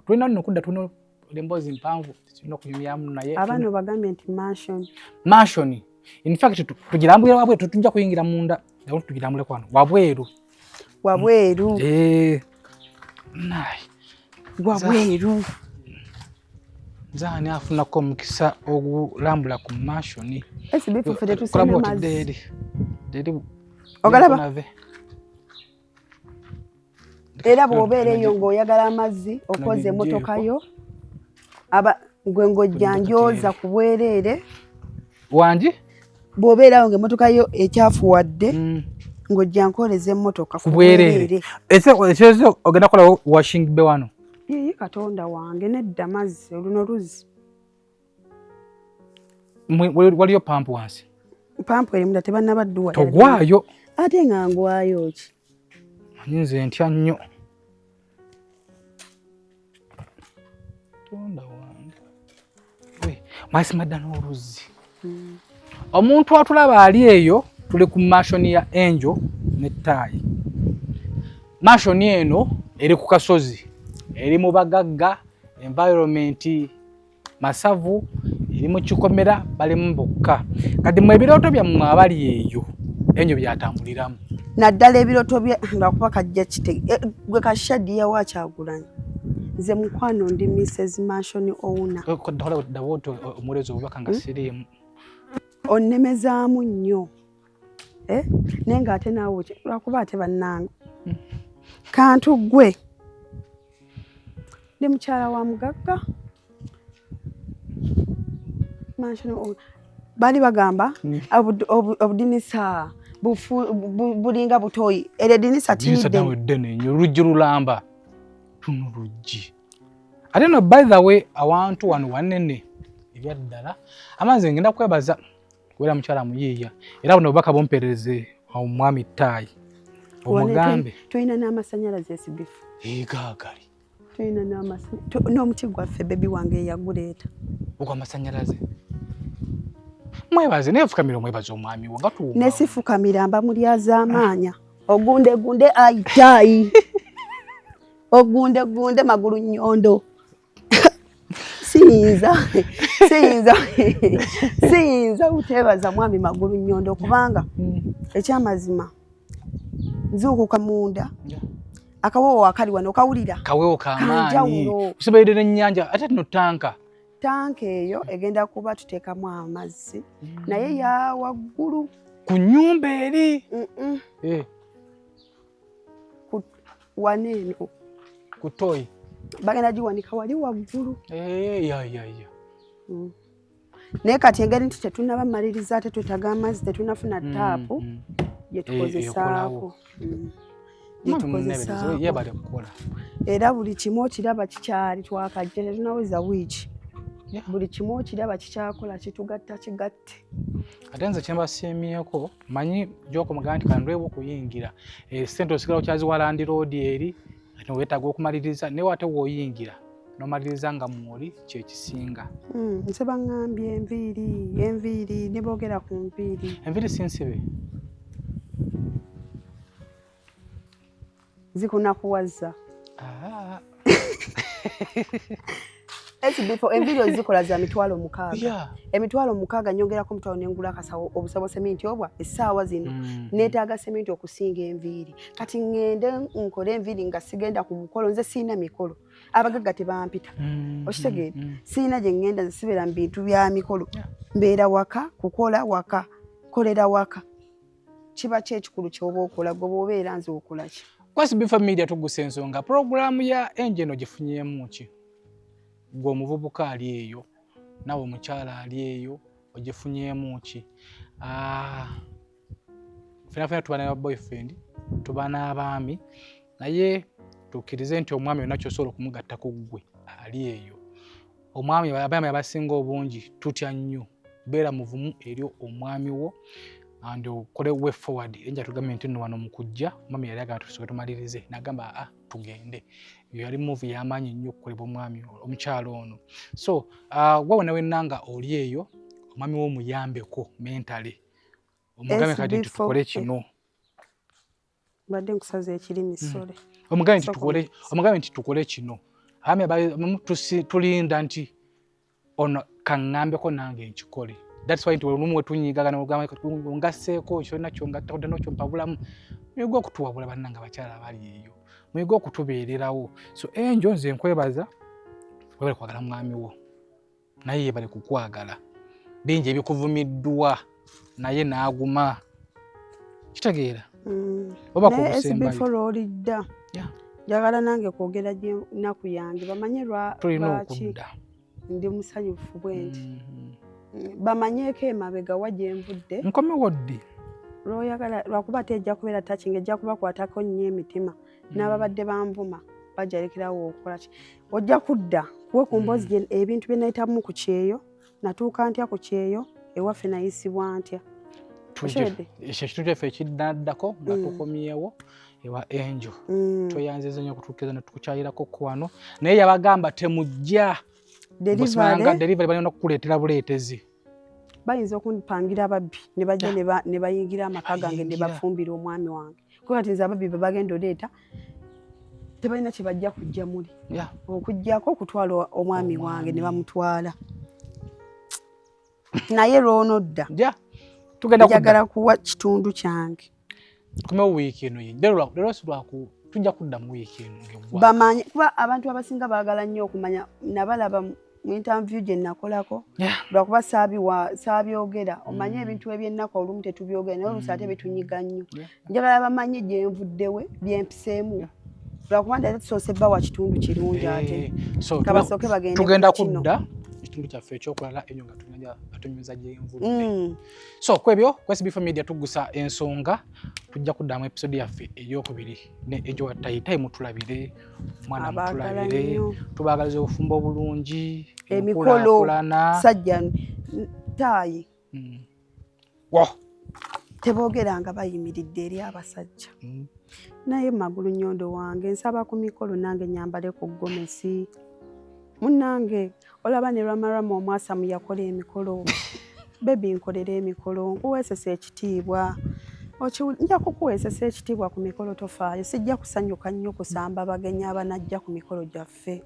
tulina nno okudda tulina emboozi mpanvu tulina okunyumyamu naye abaana bagambye nti mansion mansion in fact tugirambulira wabweru tetujja kuyingira munda tugirambuleko wano wabweru wabweru naye wabweru nze ani afunako omukisa ogulambula ku mansion SB4 ffe tetusena mazzi ogalaba era bw'obeera eyo ng'oyagala amazzi okoze emmotoka yo aba Gwe ng'ojja njoza ku bwereere. Wangi? Bw'obeerawo ng'emmotoka yo ekyafuwadde ng'ojja nkoleza emmotoka ku bwereere. Ekyo ogenda kukolawo washing bay wano? Yii Katonda wange, nedda mazzi, oluno luzzi. Waliyo pampu wansi? Pampu eri munda, tebannaba dduwa. Togwayo. Ate nga ngwayo ki? Manyi nze ntya nnyo. Katonda wange. Mwasima dda n'oluzzi. Omuntu atulaba ali eyo, tuli ku mansion ya Angel ne Ttaayi. Mansion eno eri ku kasozi, eri mu bagagga, environment masavu, eri mu kikomera, balimu bokka. Kati mwe ebirooto byammwe abali eyo, Angel byatambuliramu. Naddala ebirooto bye lwakuba kajja kite gwe kashadiya wa Kyagulanyi. Nze mukwano ndi Mrs Mansion owner. Omuweereza obubaka nga siriimu. Onnemezaamu nnyo. Naye ng'ate naawe lwakuba ate bannange. Kantu ggwe. Ndi mukyala wa mugagga. Mansion owner. Baali bagamba obudinisa bulinga butoyi. Eryo eddinisa ddene. Ddene nnyo, oluggi lulamba. Luno luggi. Ate no, by the way, awantu wano wanene ebyaddala. Amazzi ngenda kwebaza kubeera mukyala muyiiya. Era buno obubaka bumpeereze omwami Ttaayi. Omugambe. Tulina n'amasannyalaze esibifu. Gaagali. Tulina n'omuti gwaffe baby wange yaguleeta. Ogw'amasannyalaze. Mwebaze, naye fukamira omwebaze omwami wo nga tuwumba. Ne sifukamira mba mulyazaamaanya. Ogunde gunde ayi ttaayi. Ogunde gunde magulu nnyondo. Siyinza buteebaza mwami magulu nnyondo kubanga ekyamazima nzuukuka munda. Akawoowo akali wano okawulira. Kaweewo k'amaanyi. Kuseberedde n'ennyanja ate tino ttanka. Ttanka eyo egenda kuba tuteekamu amazzi naye ya waggulu. Ku nnyumba eri? Wano eno. Ku ttoyi. Bagenda giwanika wali waggulu. Ya. Naye kati engeri nti tetunnaba maliriza ate twetaaga amazzi, tetunnafuna taapu gye tukozesaako. Yebale kukola. Era buli kimu okiraba kikyali twakajja, tetunnaweza wiiki. Buli kimu okiraba kikyakola, kitugatta kigatte. Ate nze kye mbasiimyeko, manyi gy'okomaga nti kandwewo okuyingira. Ssente osigala okyaziwa landiroodi eri, ate weetaaga okumaliriza, naye ate w'oyingira n'omaliriza nga mwoli kyekisinga. Nze baŋŋambye enviiri, enviiri, ne boogera ku nviiri. Enviiri si nsibe? Zikunakuwazza. SB4 enviiri ozikola za 600,000. 600,000 nyongerako omutwalo ne ngula akasawo obusabo seminti obwa essaawa zino. Neetaaga seminti okusinga enviiri. Kati ŋŋende nkole enviiri nga sigenda ku mukolo, nze sirina mikolo. Abagagga tebampita. Okitegeera? Sirina gye ŋŋenda, nze sibeera mu bintu bya mikolo. Mbeera waka, kukola waka, nkolera waka. Kiba ki ekikulu ky'oba okola, gwe bw'obeera nze okola ki? Kwasi Bifa Media tugusa ensonga. Pulogulaamu ya Angel eno gifunyeemu ki? Gwe omuvubuka ali eyo, naawe omukyala ali eyo, ogifunyeemu ki? Ffenna ffenna tuba ne boyfriend, tuba n'abaami, naye tukkirize nti omwami yonna ky'osobola okumugattako ggwe ali eyo. Omwami, abaami abasinga obungi tutya nnyo. Beera muvumu eri omwami wo and okole way forward. Enja tugambye nti nno wano mu kujja, omwami yali agamba tusooke tumalirize, n'agamba aa tugende. Eyo yali move y'amaanyi nnyo okukolebwa omwami omukyala ono. So gwe wonna wenna nga oli eyo, omwami wo omuyambeko mentally. Omugambe kati nti tukole kino. Mbadde nkusaza ekirimi, sorry. Omugambe nti tukole kino. Abaami tulinda nti ono kaŋŋambeko nange nkikole. That's why nti olumu wetunyiigagana ogamba ongasseeko kyonna kyongattako dda n'okyompabulamu. Muyige okutuwabula bannange abakyala abali eyo. Muyige okutubeererawo. So Angel nze nkwebaza webale kwagala mwami wo. Naye yebale kukwagala. Bingi ebikuvumiddwa naye n'aguma. Kitegeera? Oba Naye kubusembayo. SB4 lw'olidda. Njagala nange kwogera gye nnaku yange bamanye Tulina lwaki. okudda. Ndi musanyufu bwe nti. Bamanyeeko emabega wa gye nvudde. Nkomewo ddi? Lwoyagala, lwakuba ate ejja kubeera touching, ejja kubakwatako nnyo emitima. N'ababadde banvuma bajalekerawo okukola ki. Ojja kudda kuwe ku mboozi ebintu bye nayitamu ku kyeyo, natuuka ntya ku kyeyo, ewaffe nayisibwa ntya. Okitegedde? Ekyo ekitundu kyaffe ekiddaddako nga tukomyewo ewa Angel. Tweyanziza nnyo okutuukiriza ne tukukyayirako ku wano, naye yabagamba temujja. Delivery. Delivery balina okukuleetera buleetezi. Bayinza okumpangira ababbi ne bajja ne bayingira amaka gange ne Bayingira. bafumbira omwami wange, kuba kati nze ababbi be bagenda oleeta tebalina kye bajja kujja muli okugjako okutwala omwami wange ne bamutwala, naye lwonodda Ja, tugenda kudda. Njagala kuwa kitundu kyange. Tukomewo wiiki eno ye leero si lwaku, tujja kudda mu wiiki eno ng'eggwa. Bamanye, kuba abantu abasinga baagala nnyo okumanya. Nabalaba mu interview gye nakolako, lwakuba saabiwa saabyogera. Omanye ebintu ebyennaku olumu tetubyogera, naye oluusi ate bitunyiga nnyo. Njagala bamanye gye nvuddewe, byempiseemu, lwakuba nti ate tusoose bawa kitundu kirungi ate. Eh, so Kabasooke bagende tugenda ku kino. Kudda ekitundu kyaffe ekyokulala enyo nga tulina atunyumiza gyenvudde. So kwebyo kwesb Media tugusa ensonga, tujja kuddamu episode yaffe eyokubiri ne Angel wa Tayitayi. Mutulabire omwana. Abaagala Mutulabire. nnyo. Tubaagaliza obufumbo obulungi. Emikolo. Enkulaakulana. Sajja taayi. Wo. Teboogera nga bayimiridde eri abasajja. Naye magulu nyondo wange, nsaba ku mikolo nange nyambale ku gomesi. Munnange, olaba ne Ramarama omwasamu yakola emikolo. Baby, nkolera emikolo, nkuweesesa ekitiibwa. Nja kukuweesesa ekitiibwa ku mikolo, tofaayo. Sijja kusanyuka nnyo kusamba bagenyi abanajja ku mikolo gyaffe.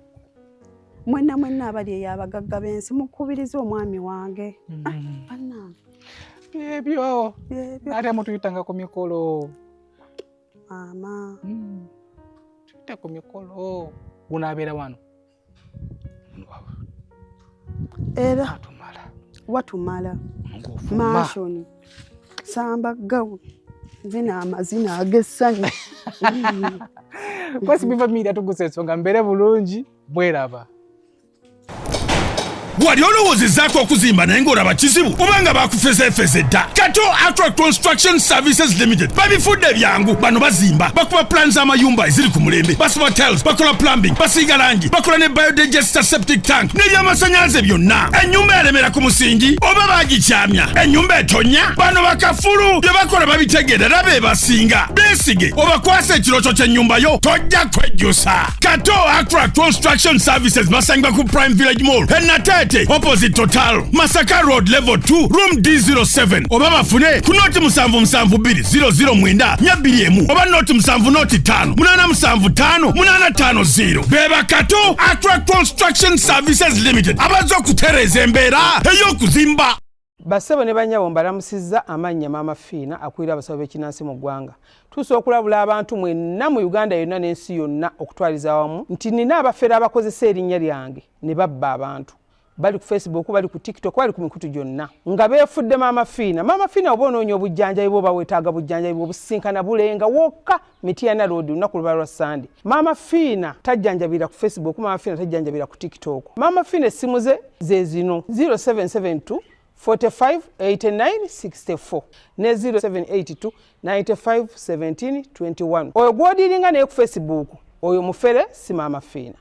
Mwenna mwenna abali eyo, abagagga b'ensi, mukubirize omwami wange. Ah, bannange. Ebyo. Byebyo. Ate mutuyitanga ku mikolo. Maama. Tuyite ku mikolo, gunaabeera wano. Era atumala. Watumala. Ng'ofuluma. Mansion, samba gawuni, zina amazina ag'essanyu. Kwesibiva Media tugusa ensonga, mbeere bulungi, bweraba. Wali olowoozezaako okuzimba naye ng'olaba kizibu oba nga bakufezeefeze dda? Kato Atra Construction Services Limited babifudde byangu. Bano bazimba, bakuba plan z'amayumba eziri ku mulembe, basiba tiles, bakola plumbing, basiiga langi, bakola ne biodigester, septic tank n'ebyamasanyalaze byonna. Ennyumba yalemera ku musingi oba bagikyamya, ennyumba etonya, bano bakafulu bye bakola babitegeera era be basinga. Beesige obakwasa ekirooto ky'ennyumba yo, tojja kwejjusa. Kato Acra Construction Services basangibwa ku Prime Village Mall e Nateete, opposite Total, Masaka Road, level 2, room D07, oba bafune ku 077 200 941 oba 070 5 875 850. Beba Kato Acra Construction Services Limited, abazze okutereeza embeera ey'okuzimba. Bassebo ne bannyabo, mbalamusizza. Amannya Maama Fiina, akulira abasawo b'ekinansi mu ggwanga. Tuusa okulabula abantu mwenna mu Uganda yonna n'ensi yonna okutwaliza awamu nti nina abafere abakozesa erinnya lyange ne babba abantu. Bali ku Facebook, bali ku TikTok, bali ku mikutu gyonna nga beefudde Maama Fiina. Maama Fiina, oba onoonya obujjanjabi bwe oba weetaaga bujjanjabi bwe, obusinkana bulenga wokka Mityana Road, lunaku luba lwa Sande. Maama Fiina tajjanjabira ku Facebook, Maama Fiina tajjanjabira ku TikTok. Maama Fiina essimu ze ze zino: 0772 45 89 64 ne 0782 95 17 21. Oyo gw'odiiringa naye ku Facebook, oyo mufere, si Maama Fiina.